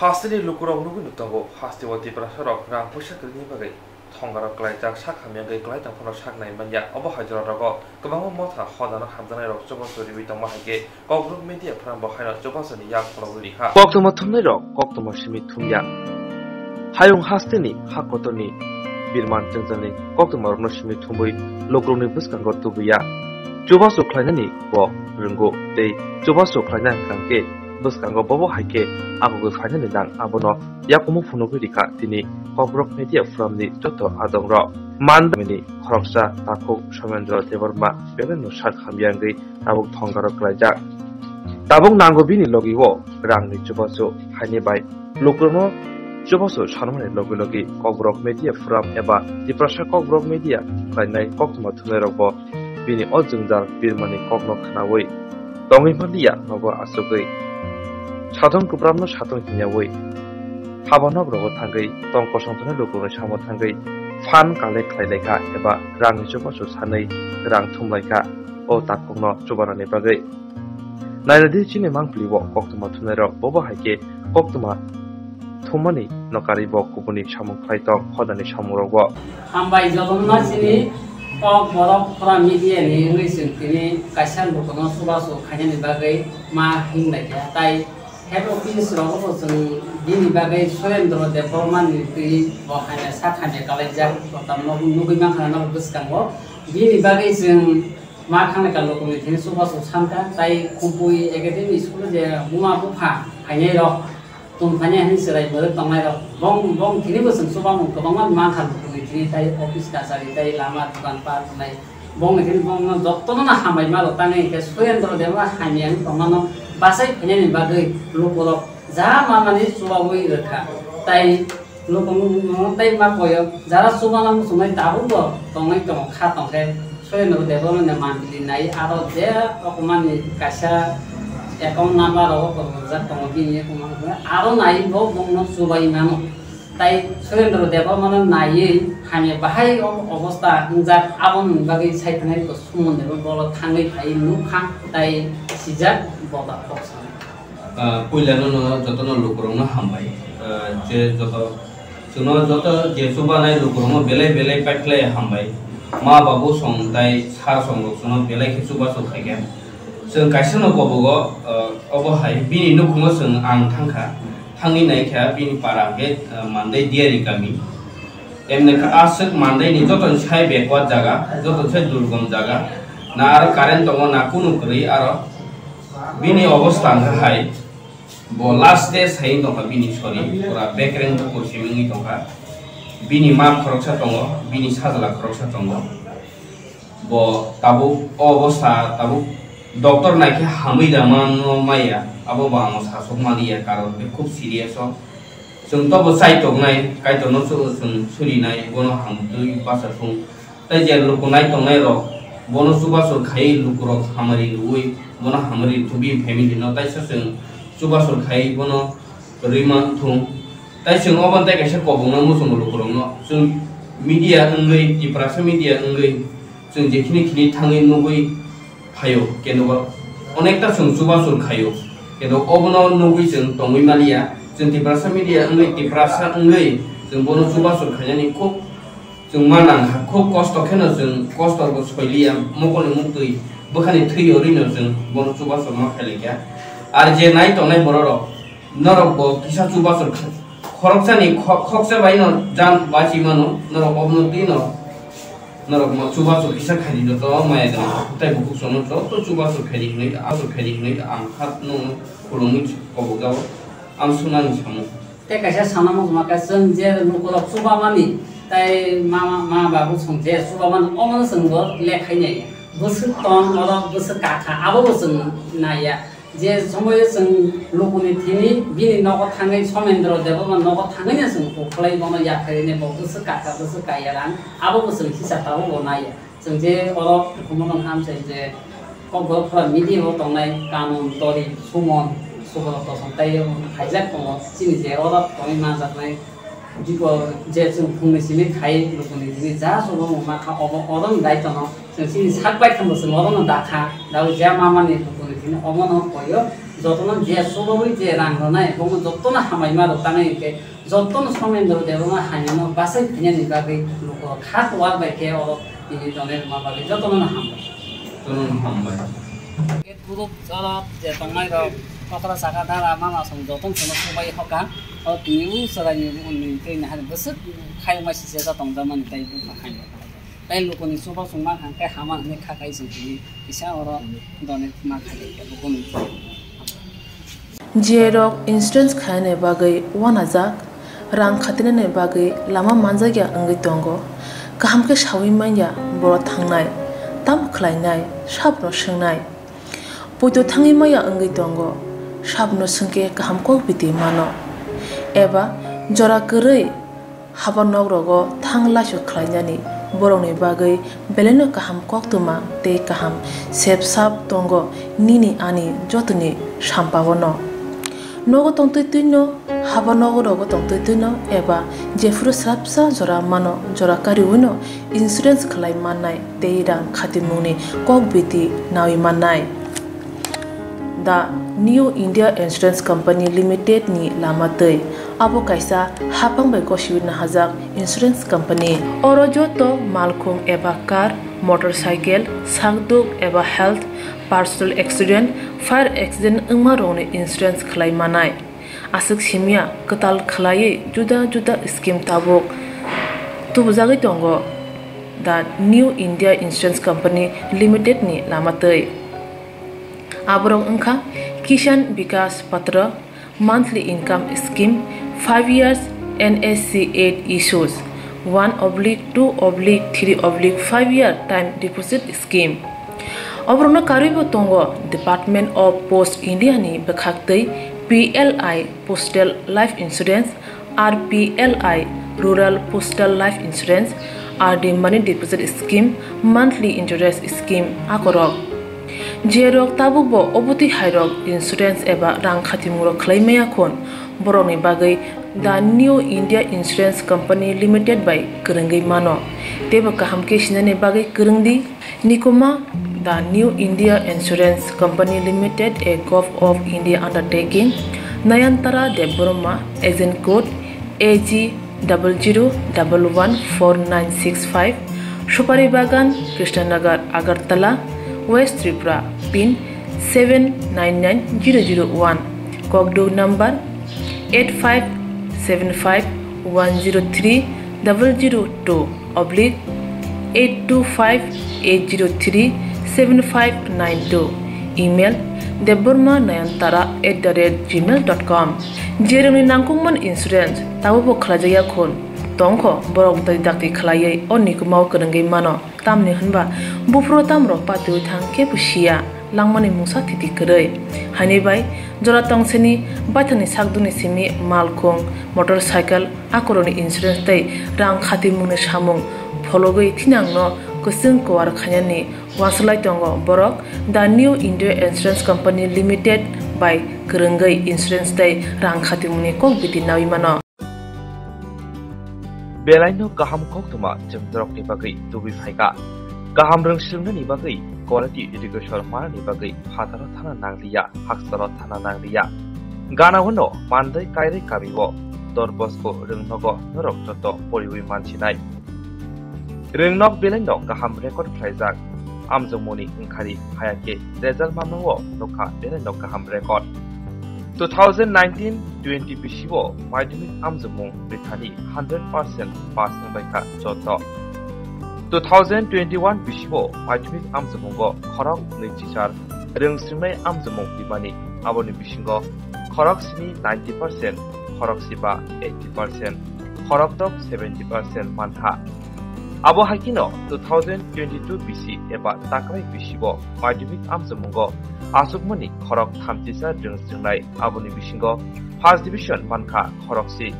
Hasteni lukurok nugwi tongo, hasteo Tiprasarok rang puisa kwrwini bagwi thongarok klaijak, sak hamya wngwi klai tong phano sak nai manya. Obo hai jorarogo kwbangma motha hodano hamjaknairok chubachu riwi tongma hai khe Kokborok Media Forum bo haino chubachuni yak phologwi rikha. Koktwma thumnairok koktwma simi thumya. Hayung hasteni ha kotorni birman chwngjalni koktwmarokno simi thumwi lukurokni bwskango tubuya. Chubachu khlainani bo rwngo tei chubachu khlaina hwnkha khe bwskango bobo hai khe agugwi phainani nang abono yakumu phunugwi rikha tini Kokborok Media Forum ni joto adongrok. Mandamini khoroksa takhuk Somendra Debbarma belai no sak hamya wngwi tabuk thongaro klaijak. Tabuk nango bini logi o rangni chubachu haini bai lukurokno chubachu sanmani logi logi Kokborok Media Forum eba Tiprasa Kokborok Media khlainai koktwma thumnairokbo bini o jwngjal birmani kokno khnaui tongwi manliya nogo achugwi. Satung kwpramno satung hinyaui haba nok rogo thangwi tong kosong thani lukurokni samo thangwi fund collect khlai laikha eba rangni chubachu sanwi rang thum laikha o takhukno chubanani bagwi. Nairadi chini mangpili o koktwma thumnairok bobo hai khe koktwma thummani nokari bo kubuni samung khlai tong hodani samung rogo. Hambai jotono chini kok borok pura media ni wngwi chwng tini kaisa lukuno chubachu khainani bagwi ma himlai kha tai head office rogo bo chwng bini bagwi Surendra Debbarma ni twi bo hamya sak hamya kalaijak kotam no nugwi mankha no bwskango bini bagwi chwng ma khanglai ka lukuno thini chubachu sankha tai Khumpui Academy school je buma bupha khainai rok. Tongthani hwnwi chwrai bwrwi tongnairok bong bong thini bwswng chubamung kwbangma mankha lukurokni thini tai office kachari tai lama dukan park wngnai bongni thini bongno jotono no hambai ma rok tangwi hinkhe Surendra Debbarma hamya wngwi tongmano bachai phainani bagwi lukurok ja manmani chubaui rwkha tai lukurok tei ma koyo jara chubana muchungnai tabukbo tongwi tongo kha tongkhe. Surendra Debbarmani mantri nai aro je rokomani kaisa account number rogo kwrwngmajak tongo bini account number aro nai bo bongno chubai mano. Tai Surendra Debbarmano naiwi hamya bahai o-, obostha wngjak aboni bagwi saithanai bo Suman Debbarma bolo thangwi phaiwi nukha tai sijak bota kok sana. Ah, puilano no jotono lukurokno hambai. Ah, je joto chwngno joto je chubanai lukurokno belai belai paikhlai hambai. Ma babu song tai sir song rok chwngno belai khe chubachu khaikha. Chwng kaisa no kobogo, ah, obo hai bini nukhungo chwng ang thangkha. Thangwi naikha bini para hwnkhe, ah, Mandai Diari kami. Emni khe aswk Mandai ni joto ni sai backward jaga, joto ni sai durgom jaga. Na aro current tongo na kunu kwrwi aro. Bini obostha hwnkhe hai. Bo last stage hai wng tongkha bini sori, pura bekreng bukur simi wngwi tongkha. Bini ma khoroksa tongo, bini sajla khoroksa tongo. Bo tabuk o obostha tabuk doctor naikhe hamwi da mano maya, abo bo ang sasok maliya, karon khe khub serious o. Chwng tobo chai tongnai, Kaitorno chwng surinai, bono hamtwi bacha thung. Tei je lukunai tongnai rok bono chubachu khai lukurok hamari rwui bono hamari rwthubi family no taisa chwng chubachu khai bono rwi man thung. Tai chwng obo tei kaisa kobokno muchungo lukurokno chwng media wngwi Tiprasa media wngwi chwng jekhini khini thangwi nugwi phaio, kendo onekta chwng chubachu khaio, kendo obono nugwi chwng tongwi maliya. Chwng Tiprasa media wngwi Tiprasa wngwi chwng bono chubachu khainani khub chwng ma nang kha, khub kosto kheno chwng kosto bo soiliya, mokolni muktwi bwkhani thwi rwino chwng bono chubachu ma khailai kha. Ar je nai tongnai bororok, norok bo kisa chubachu kha-, khoroksani kho-, khoksa bai no jan bachimano, norok obono twi no norok ma chubachu kisa khaidi joto maya gwnang tei bukhuk sono joto chubachu khaidi hwnwi, achu khaidi hwnwi ang kha nwng khulumwi kobokjao, ang sunani samung. Tei kaisa sana muchungma khe chwng je lukurok chubamani tei ma, ma, ma babu chwng je chubamani omono chwng bo lekhaini naiya. Bwswk tong oro bwswk kakha abo bo chwng naiya. Je somoio chwng lukuni thini bini nogo thangwi Somendro Debbarma nogo thangwino chwng ukhulai bono yapharini bo bwswk kakha bwswk kaiya rang abo bo chwng hisab tabuk bo naiya. Chwng je oro hukumono hamsai je kokborok phra media o tongnai Kanun, Tori, Sumon, Subrot Toson tei phaijak tongo. Chini je oro tongwi manjaknai bipo je chwng phungni simi khai lukuni simi ja chubamung ma kha obo oro ni daitono chwng chini sak bai thangbo chwng orono dakha. Dawi je mamani lukuni simi omono koyo jotono je chubawi je rang rwnai bomo jotono hamai ma rw tanai hinkhe Jotono Somendro Debbarma hamyano bachai phainani bagwi lukurok kha kuwar bai khe oro tini tonwi rwma bagwi jotono no hambai. Jotono no hambai. Gate group oro je tongnai rok kokra saka dara mama song jotono sono kubai hoka. O tini u chwraini unni twi nahani bwswk khayokma sijak tongjamani tei bwkha khainai. Tei lukuni chubachu ma kha khe hama hwnwi kha kai chwng tini kisa oro donate ma kha khe lukuni. J rok insurance khainani bagwi uanajak, rang khatinani bagwi lama manjakya wngwi tongo. Kaham khe saui manya borok thangnai, tamo khlainai, sabno swngnai. Poito thangwi manya wngwi tongo, sabno swngkhe kaham kok biti mano. Eba jora kwrwi haba nok rogo thang laisok khlainani Borokni bagwi belaino kaham koktwma tei kaham sep sap tongo nini ani jotoni sampao no. Nogo tongtwi twino, haba nogo rogo tongtwi twino eba jephuru swrapsa jora mano, jora kariwino insurance khlai mannai tei rang khatimungni kok biti nawi mannai. The New India Insurance Company Limited ni lama twi. Abo kaisa haphang bai gosiwi nahajak insurance company. Oro joto malkhung eba car, motorcycle, sakduk eba health, personal accident, fire accident wngma rokni insurance khlai manai. Aswk simya kwtal khlaiwi juda juda scheme tabuk tubujagwi tongo The New India Insurance Company Limited ni lama twi. Aborok wngkha Kisan Vikas Patra, monthly income scheme, five years N S C eight issues, one oblique two oblique three oblique five year time deposit scheme. Oborokno karwibo tongo Department of Post India ni bwkhaktwi P L I Postal Life Insurance, R P L I Rural Postal Life Insurance, R D Money Deposit Scheme, Monthly Interest Scheme akorok. Jerok tabukbo obotwi hairok insurance eba rang khatimungrok khlai maya khun, borokni bagwi The New India Insurance Company Limited bai kwrwngwi mano. Teibo kaham khe sinani bagwi kwrwng di. Nikuma, The New India Insurance Company Limited, a Govt of India undertaking, Nayantara Debbarma, agent code A G double zero double one four nine six five, Supari Bagan, Krishnanagar, Agartala, West Tripura, pin seven nine nine zero zero one, Kokduk number eight five seven five one zero three double zero two oblique eight two five eight zero three seven five nine two, email debbarma nayantara at the rate gmail dot com. Jerokni nangkukmani insurance tabukbo khlaijakya khun tongkho, borok dakti dakti khlaiwi o nikumao kwrwngwi mano. Tamni hwnba buphuru tamrok patiwi thang khe bo siya, langmani mungsa thiti kwrwi. Haini bai jora tongseni baithangni sakdukni simi malkhung, motorcycle, akorokni insurance tei rang khatimungni samung phologwi thinangno kwchwng kuar khainani uansuk lai tongo borok The New India Insurance Company Limited bai kwrwngwi insurance tei rang khatimungni kok biti nawi mano. Belaino kaham koktwma chwng norokni bagwi tubui phaikha. Kaham rwng swrwngnani bagwi, quality education manani bagwi phataro thana nangliya, hakchalo thana nangliya. Ganao no Mandai Kairwi kamio Don Bosco rwngnogo norok joto poriwi mansinai. Rwngnok belaino kaham record khlaijak, amjokmungni wngkhari haya khe result mamnao nokha belaino kaham record. Two thousand nineteen twenty bisio madhyamik amjokmung rithani hundred percent pass wngbaikha joto. Two thousand twenty-one bisio madhyamik amjokmungo khorok nwichichar rwng swrwngnai amjokmung rwmani, aboni bisingo khorok sni ninety percent, khorok siba eighty percent, khorok dok seventy percent mankha. Abo hai kheno two thousand twenty-two bisi eba takrai bisibo madhyamik amjokmungo achukmani khorok thamchisa rwng swrwngnai, aboni bisingo first division mankha khorok si,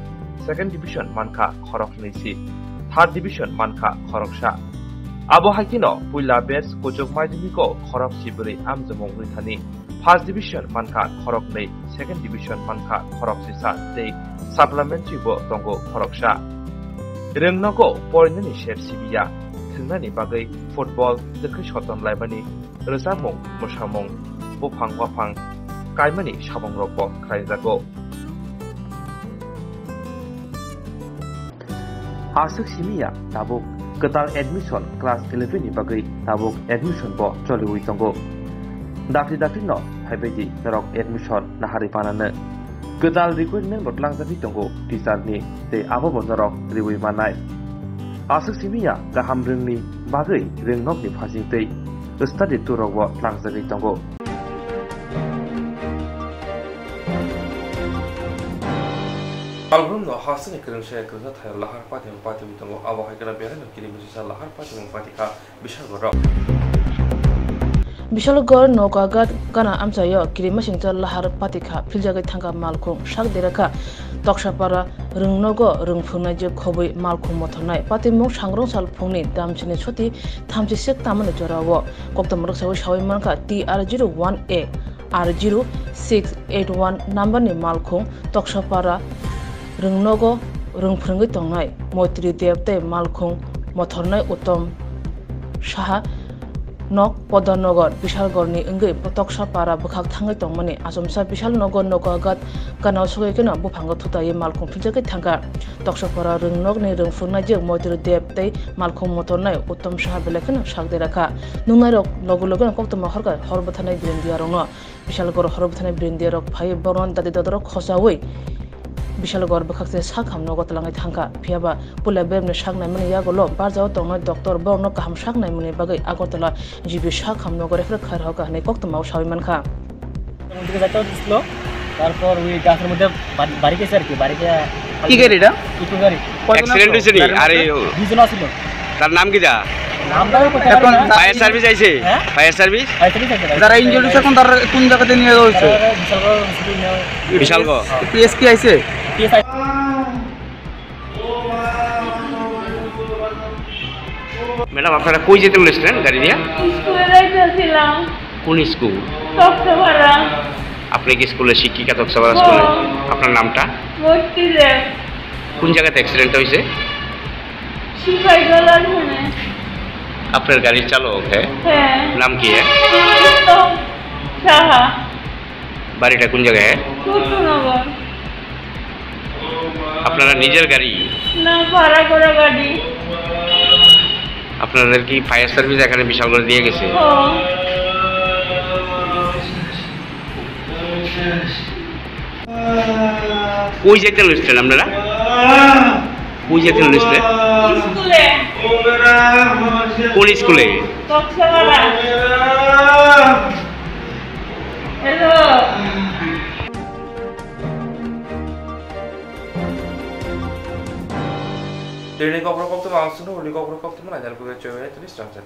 second division mankha khorok nwi si, third division mankha khorok sa. Abo hai kheno puila batch kuchuk madhyamiko khorok si bwrwi amjokmung rwthani first division mankha khoroknwi, second division mankha khoroksisa tei supplementary bo tongo khoroksa. Rwngnogo porinani sep sibiya, thwngnani bagwi football, twkhwi soton laimani, rwchapmung, mwsamung, buphang waphang kaimani samungrokbo khlaijago. Aswk simi ya tabuk kwtal admission class eleven ni bagwi tabuk admission bo choliwi tongo. Dakti dakti no phaibai di norok admission naharwi panano. Kwtal requirement bo tlangjagwi tongo teacher ni tei abo bo norok riwi mannai. Aswk simi ya kaham rwngni bagwi rwngnok ni phasing tei study tour rok bo tlangjagwi tongo. Alboromno hasteni kwrwngsa kwrwngsa thaio lahar patimung patimung tongo, abo hai kheno belaino kiri machisa lahar patimung patikha Bishalgoro. Bishalgor Nokagat gana amchaio kiri machisa lahar patikha, philjagwi thangkha malkhung sak derakha. Toksapara Rwngnogo rwngphwrwngnaijwk khobwi malkhung mothornai. Patimung sangrong sal phungni damchini soti thamchi sek tamani jorao. Koktwma rwksaui saui mankha T R zero one A R zero six eight one number ni malkhung Toksapara Rwngnogo rwngphwrwngwi tongnai Moitri Deb tei malkhung mothornai Uttom Saha nok Podanogar Bishalgarni wngwi Toksapara bwkhak thangwi tongmani. Achomsa Bishalnagar nogo agat kana sogwi kheno buphango thutaiwi malkhung philjakgwi thangkha. Toksapara Rwngnokni rwngphwrwngnaijwk Moitri Deb tei malkhung mothornai Uttom Saha belai kheno sak dera kha. Nuknairok loge logeno koktwma horkha hor bwtharnai birindiyarokno. Bishalgarh horo bwtharnai birindiyarok phaiwi borokno dadi dodorok khochaui Bishalgarh bwkhakse sak hamnogo twlangwi thangkha. Phiyaba puila bebni sak naimani yagulo barjao tongnai doctor borokno kaham sak naimani bagwi Agartala G B sak hamnogo refer khairokha hwnwi koktwmao saui mankha. দিকে যাইতে হচ্ছিল, তারপর ওই গাছের মধ্যে বাড়ি, বাড়ি গেছে আর কি, বাড়ি গিয়ে কি গাড়ি এটা? টোটো গাড়ি। কয়জন অ্যাক্সিডেন্ট আছো হয়েছে নি? গাড়ির আরে মধ্যে? ও। দুইজন আছিল। তার নাম কি দা? নাম তো আমি বলতে পারি এখন না। ফায়ার সার্ভিস আইছে? হ্যাঁ? Fire service? ফায়ার সার্ভিস আছে, ফায়ার যারা সার্ভিস। ইনজুরি এখন তারা কোন জায়গাতে নিয়ে যাওয়া হয়েছে? তারা বিশালগড় হসপিটাল নেওয়া হয়েছে। বিশালগড়? হ্যাঁ। পিএসকে আইছে? পিএস আইছে। ম্যাডাম, আপনারা কই যেতে বলেছিলেন গাড়ি নিয়ে? স্কুলে যাইতেছিলাম। কোন স্কুল? তক্তাপাড়া। আপনি কি স্কুলের শিক্ষিকা তক্তাপাড়া স্কুলে? হ্যাঁ। আপনার নামটা? মৈত্রী দেব। কোন জায়গাতে অ্যাক্সিডেন্ট হয়েছে? সিপাহীজলার ওখানে। আপনার গাড়ির চালক, হ্যাঁ? হ্যাঁ। নাম কি, হ্যাঁ? উত্তম সাহা। বাড়িটা কোন জায়গায়? কৃষ্ণনগর। আপনারা নিজের গাড়ি? না, ভাড়া করা গাড়ি। আপনাদের কি ফায়ার সার্ভিস এখানে বিশালগড়ে দিয়ে গেছে? হ্যাঁ। কই যেতে লইছিলেন আপনারা? কই যেতে লইছিলেন? স্কুলে। কোন স্কুলে? Cox's Bazar. Hello. Tini kokborok koktwma ang chwngno hwnwi kokborok koktwma nainani bagwi chwngwi tini swnamjak.